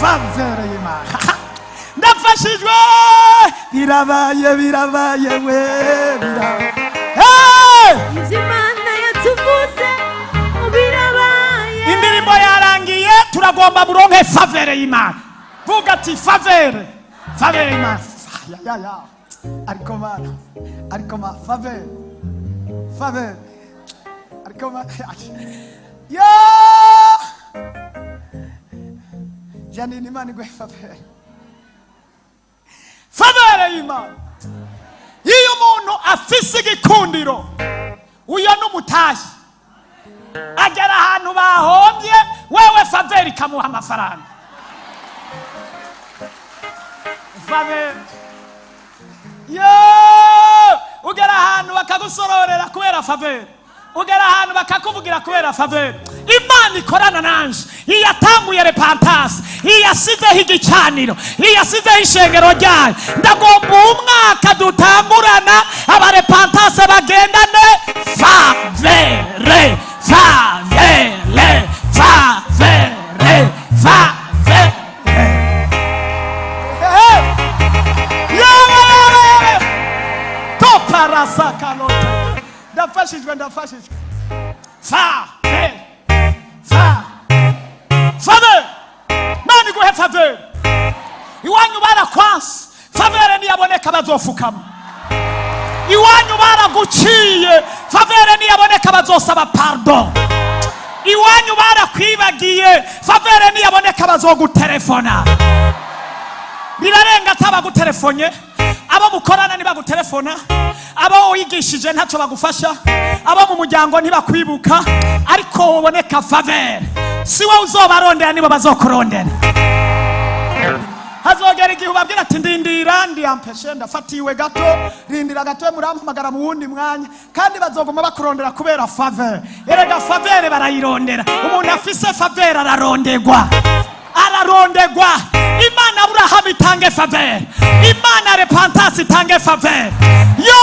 faveur y'Imana. Ndafashijwe, birabaye, birabaye we, birabaye. Hey! Ivyo Imana yatuvuze birabaye. Indirimbo yarangiye, turagomba muronke faveur y'Imana. Vuga ati faveur, faveur y'Imana. Ya, ya, ya. Ariko Mana, ariko ma faveur, faveur, ariko ma ya Janine. Imana iguhe faveur, faveur y'Imana. Iyo umuntu afise igikundiro, uyo n'umutashi agera ahantu bahombye, wewe faveur ikamuha amafaranga. Faveur yo, ugera ahantu bakagusororera kubera faveur, ugera ahantu bakakuvugira kubera faveur. Imana ikorana nanje, iyatanguye Repentanse, iyasizeho igicaniro, iyasizeho ishengero ryayo, ndagomba umwaka dutangurana abarepantanse bagendane faveur, faveur, faveur, faveur. Yewe, yewe, toparasakaloto. Ndafashijwe, ndafashijwe. Faveur, fa faveur. Mana iguhe faveur. Iwanyu barakwanse, faveur niyaboneka bazofukama. Iwanyu baraguciye, faveur niyaboneka bazosaba pardon. Iwanyu barakwibagiye, faveur niyaboneka bazogutelefona. Birarenga atabagutelefone. Abo mukorana ntibagutelefona, abo wigishije ntacyo bagufasha, abo mu muryango ntibakwibuka, ariko woboneka faveur, si wowe uzobarondera, nibo bazokurondera. Hazogera igihe ubabwira ati ndindira, ndiyampeshe, ndafatiwe gato, rindira gato, murampamagara mu wundi mwanya. Kandi bazoguma bakurondera kubera faveur. Erega faveur barayirondera. Umuntu afise faveur ararondegwa, ararondegwa. Imana Aburahamu itange faveur, Imana Repentanse itange faveur. Yo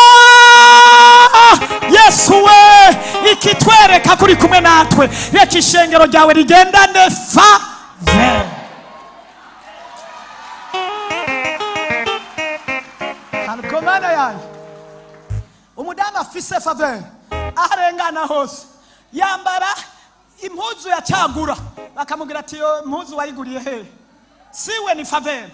Yesu we, ikitwereka kuri kumwe natwe, reka ishengero ryawe rigendane faveur. Ariko Mana yanjye, umudamu afise faveur, aho arengana hose yambara impuzu ya cagura, bakamubwira ati iyo mpuzu wayiguriye hehe? Siwe, ni faveur.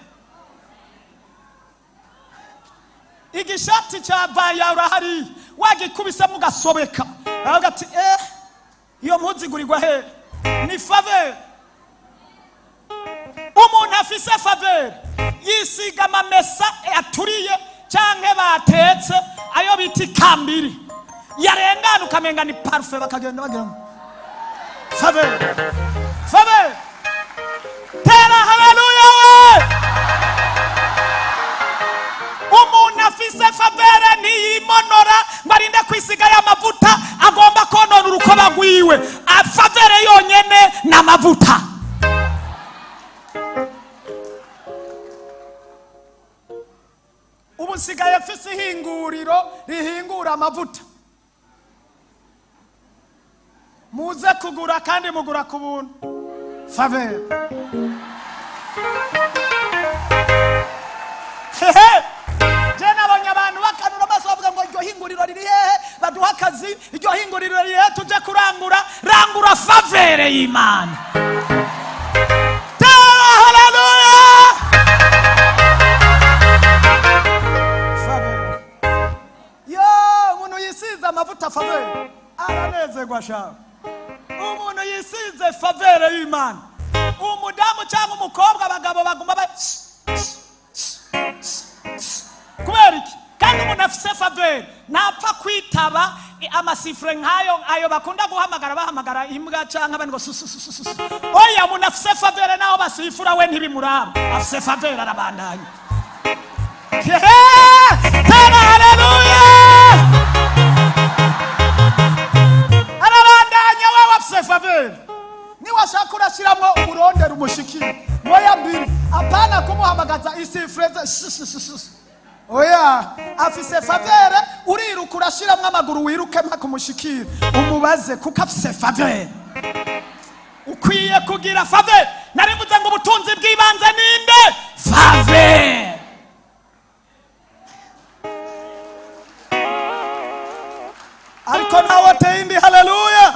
Igishati cya baya urahari wagikubisemo ugasobeka, baravuga ati eh, iyo mpuzu igurirwa hehe? Ni faveur. Umuntu afise faveur yisiga amamesa aturiye canke batetse, ayo bita ikambiri, yarengana ukamenga ni parfum, bakagenda bagira ngo faveur, faveur. Tera haleluya we. Umuntu afise faveur ntiyimonora ngo arinde kwisiga ya mavuta agomba konona urukoba rwiwe. Faveur yonyene ni amavuta. Ubu nsigaye mfise ihinguriro rihingura amavuta. Muze kugura kandi mugura ku buntu. Faveur. Hehe, je nabonye abantu bakanura. baguha akazi, iryo hinguriro rire tuje kurangura. Rangura faveur y'Imana. Tera haleluya. Faveur yo, umuntu yisize amavuta faveur aranezerwa shawe. Umuntu yisize faveur y'Imana, umudamu cyangwa umukobwa, abagabo baguma ba kubera iki? Kandi umuntu afise faveur ntapfa kwitaba amasifure nk'ayo ayo bakunda guhamagara, bahamagara imbwa cyangwa abandi ngo su su su su su. Oya, umuntu afise faveur naho basifura we ntibimuraba, afise faveur arabandanya. Tera haleluya. Arabandanya wewe, afise faveur. Niwashaka urashyiramo umurondera umushikire moya mbiri, apana kumuhamagaza isifure. Oya, afise faveur. Uriruka urashyiramo amaguru, wiruke mpaka umushikire, umubaze, kuko afise faveur. Ukwiye kugira faveur. Narivuze ngo ubutunzi bw'ibanze ninde? Faveur. Ariko nawe ateye indi haleluya.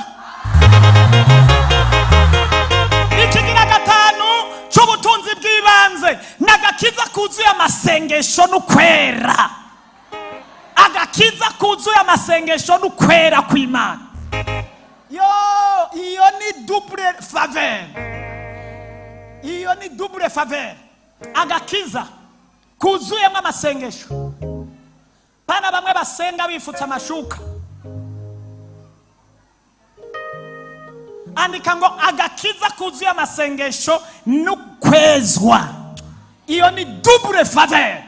Ikigira gatanu cy'ubutunzi bw'ibanze ni agakiza kuzuye amasengesho n'ukwera. Agakiza kuzuye amasengesho n'ukwera kw'Imana, yo iyo ni double faveur, iyo ni double faveur. Agakiza kuzuyemo amasengesho, bana bamwe basenga bifutse amashuka. Andika ngo agakiza kuzuye amasengesho n'ukwezwa, iyo ni double faveur.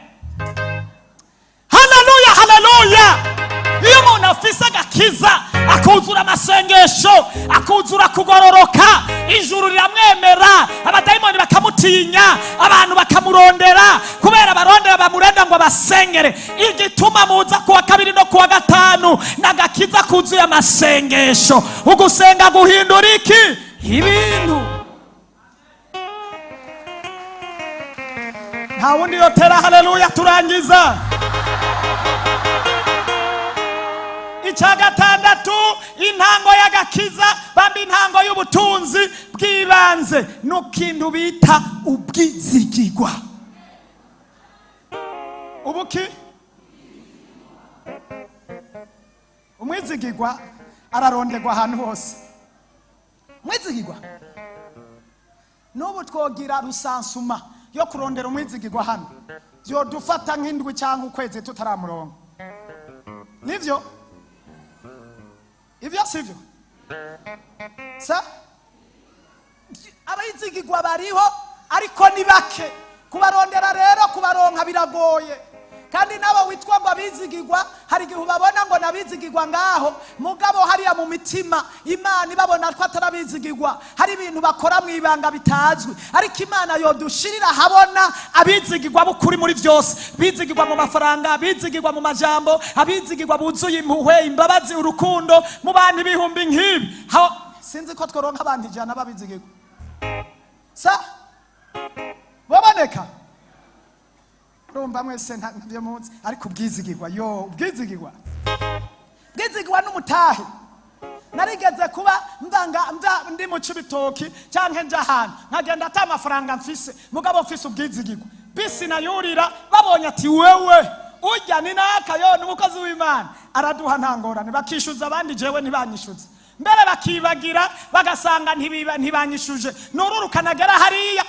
Haleluya, haleluya. Iyo umuntu afise agakiza akuzura amasengesho, akuzura kugororoka, ijuru riramwemera, abadayimoni bakamutinya, abantu bakamurondera, kubera barondera bamurenda ngo basengere. Igituma muza kuwa kabiri no kuwa gatanu n'agakiza kuzuye amasengesho. Ugusenga guhindura iki? Ibintu. Nta wundi yotera haleluya turangiza. Icya gatandatu, intango y'agakiza bamba intango y'ubutunzi bw'ibanze, n'ukintu bita ubwizigirwa. Ubuki umwizigirwa araronderwa ahantu hose. Umwizigirwa, n'ubu twogira recensement yo kurondera umwizigirwa hano, byodufata nk'indwi cyangwa ukwezi tutaramuronga. Nivyo ivyo sivyo? Sa abayizigirwa bariho, ariko ni bake. Kubarondera rero, kubaronka biragoye. Kandi nabo witwa ngo abizigirwa, hari igihe ubabona ngo nabizigirwa ngaho, mugabo hariya mu mitima Imana ibabona ko atarabizigirwa. Hari ibintu bakora mu ibanga bitazwi, ariko Imana yodushirira habona abizigirwa b'ukuri muri byose: bizigirwa mu mafaranga, bizigirwa mu majambo, abizigirwa buzuye impuhwe, imbabazi, urukundo. Mu bantu ibihumbi nk'ibi, sinzi ko tworonka abantu 100 babizigirwa sa baboneka. Urumva mwese ntabyo munsi, ariko ubwizigirwa yo, ubwizigirwa, bwizigirwa n'umutahe. Narigeze kuba mvanga mva ndi mu Cibitoki canke nja ahantu, nkagenda ata amafaranga mfise, mugabo mfise ubwizigirwa. Bisi nayurira, babonye ati wewe urya ni naka, yo ni umukozi w'Imana, araduha nta ngorane. Bakishyuza abandi, jewe ntibanyishyuze. Mbere bakibagira, bagasanga ntibanyishuje. Nururuka nagera hariya,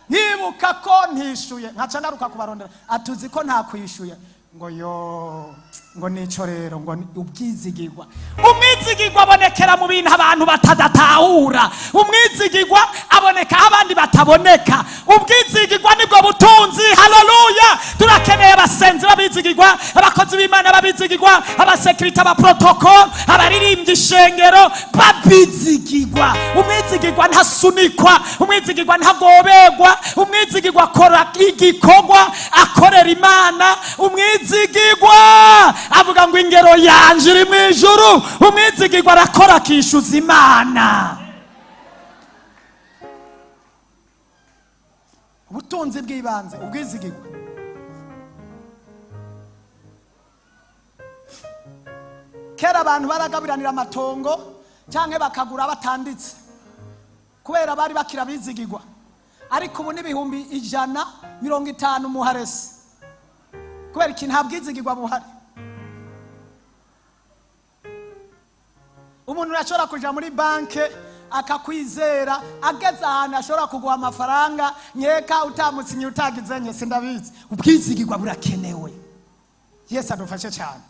nkibuka ko ntishuye, nkaca ngaruka kubarondera, atuzi ko ntakwishuye, ngo yo, ngo nico rero ngo ni ubwizigirwa. Umwizigirwa abonekera mu bintu abantu batadatahura. Umwizigirwa aboneka aho abandi bataboneka. Ubwizigirwa nibwo butunzi. Haleluya. Turakeneye abasenzi b'abizigirwa, abakozi b'Imana b'abizigirwa, abasekirite, abaprotokolo, abaririmbyi ishengero babizigirwa. Umwizigirwa ntasunikwa, umwizigirwa ntagoberwa, umwizigirwa akora igikorwa, akorera Imana. Umwizigirwa avuga ngo ingero yanje iri mu ijuru. Umwizigirwa arakora akishyuza Imana. Ubutunzi bw'ibanze, ubwizigirwa. Kera abantu baragabiranira amatongo cyangwa bakagura batanditse kubera bari bakira bizigirwa, ariko ubu ni 150,000 muharesi kubera iki? Nta bwizigirwa buhari. Umuntu arashobora kuja muri banke akakwizera, ageze ahantu ashobora kuguha amafaranga nkeka utamusinye utagize nke, sindabizi. Ubwizigirwa burakenewe. Yesu adufashe cyane.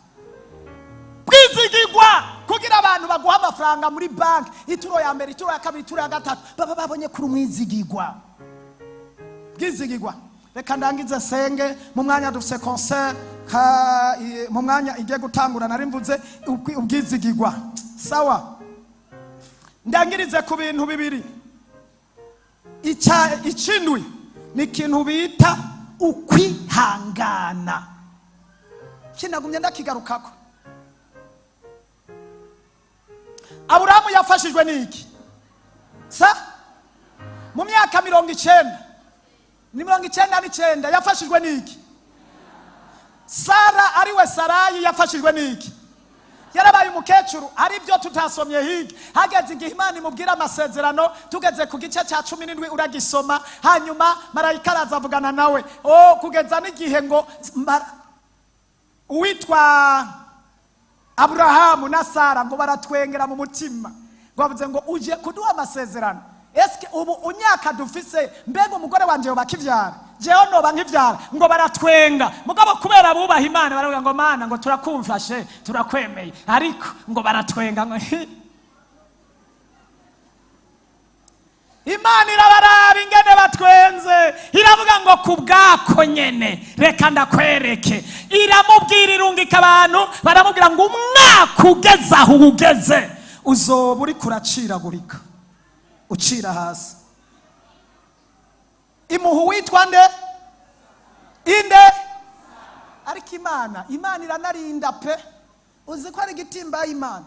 Bwizigirwa kugira abantu baguha amafaranga muri banki, ituro ya mbere, ituro ya kabiri, ituro ya gatatu, baba babonye kuri umwizigirwa. Bwizigirwa. Reka ndangize nsenge. Mu mwanya dufise concert mu mwanya igiye gutangura. Nari mvuze ubwizigirwa. Sawa, ndangirize ku bintu bibiri. Icindwi ni ikintu bita ukwihangana. Kinagumye ndakigarukako. Aburahamu yafashijwe n'iki? Sa mu myaka 90 ni 99 yafashijwe n'iki? Sara ariwe Sarayi yafashijwe n'iki? Yarabaye umukecuru, ari byo tutasomye hirya. Hageze igihe Imana imubwira amasezerano, tugeze ku gice cya 17 uragisoma. Hanyuma marayika araza avugana nawe, o kugeza n'igihe ngo uwitwa Aburahamu na Sara ngo baratwengera mu mutima, ngo bavuze ngo uje kuduha amasezerano, eske ubu unyaka dufise, mbega umugore wanje yoba akivyara, jewe noba nkivyara? Ngo baratwenga. Mugabo kubera bubaha Imana baravuga ngo Mana, ngo turakumfashe, turakwemeye. Ariko ngo baratwenga ngo hi. Imana irabaraba ingene batwenze, iravuga ngo ku bwako nyene reka ndakwereke. Iramubwira, irungika abantu baramubwira ngo umwaka ugeze aho ugeze uzoba uriko uraciragurika ucira hasi. Imuha uwitwa nde? Inde? Ariko Imana iranarinda pe. Uzi ko ari igitimba y'Imana.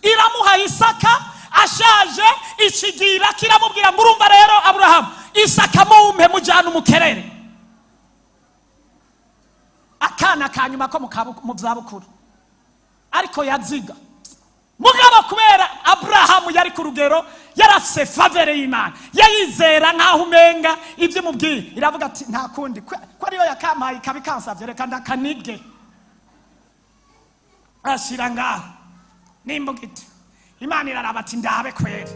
Iramuha Isaka ashaje, ikigira kiramubwira ngo urumva rero Aburahamu, Isaka mumpe mujyane umukerere, akana kanyuma ko mu zabukuru. Ariko yaziga. Mugabo kubera Aburahamu yari ku rugero, yarafise faveur y'Imana, yayizera nkaho umenga ibyo imubwiye. Iravuga ati nta kundi, ko ariyo yakampaye ikaba ikansavye, reka ndakanige. Ashira ngaho n'imbugita. Imana iraraba ati ndabe kweri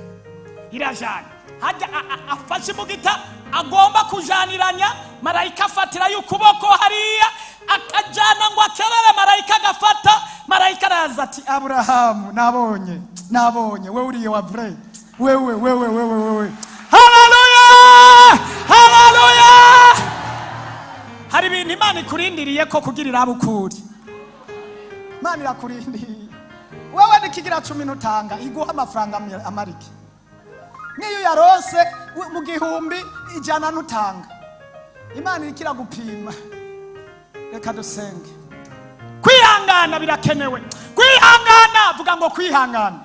irajana. Hajya afashe imbugita agomba kujaniranya, marayika afatira y'ukuboko hariya akajana ngo akerere, marayika agafata. Marayika araza ati Aburahamu, nabonye, nabonye wewe uriye wa vrai, wewe wewe wewe wewe. Haleluya, haleluya. Hari ibintu Imana ikurindiriye ko kugira irabe ukuri. Imana irakurindiriye wewe nikigira 10 ntutanga, iguha amafaranga amarike niyo yarose mu 1000 ntutanga. Imana iriko iragupima. Reka dusenge. Kwihangana birakenewe. Kwihangana, vuga ngo kwihangana,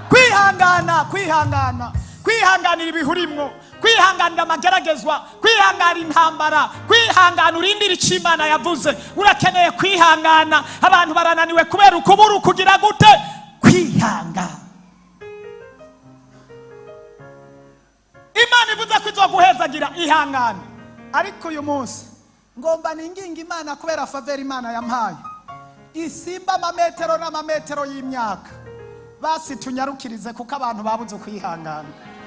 kwihangana, kwihangana, kwihanganira ibihurimwo, kwihanganira amageragezwa, kwihangana intambara, kwihangana urindira icyo Imana yavuze. Urakeneye kwihangana. Abantu barananiwe kubera ukubura ukugira gute? Kwihangana. Imana ivuze ko izoguhezagira, ihangane. Ariko uyu munsi ngomba ninginga Imana kubera faveur Imana yampaye, isimba amametero n'amametero y'imyaka, basi tunyarukirize kuko abantu babuze kwihangana.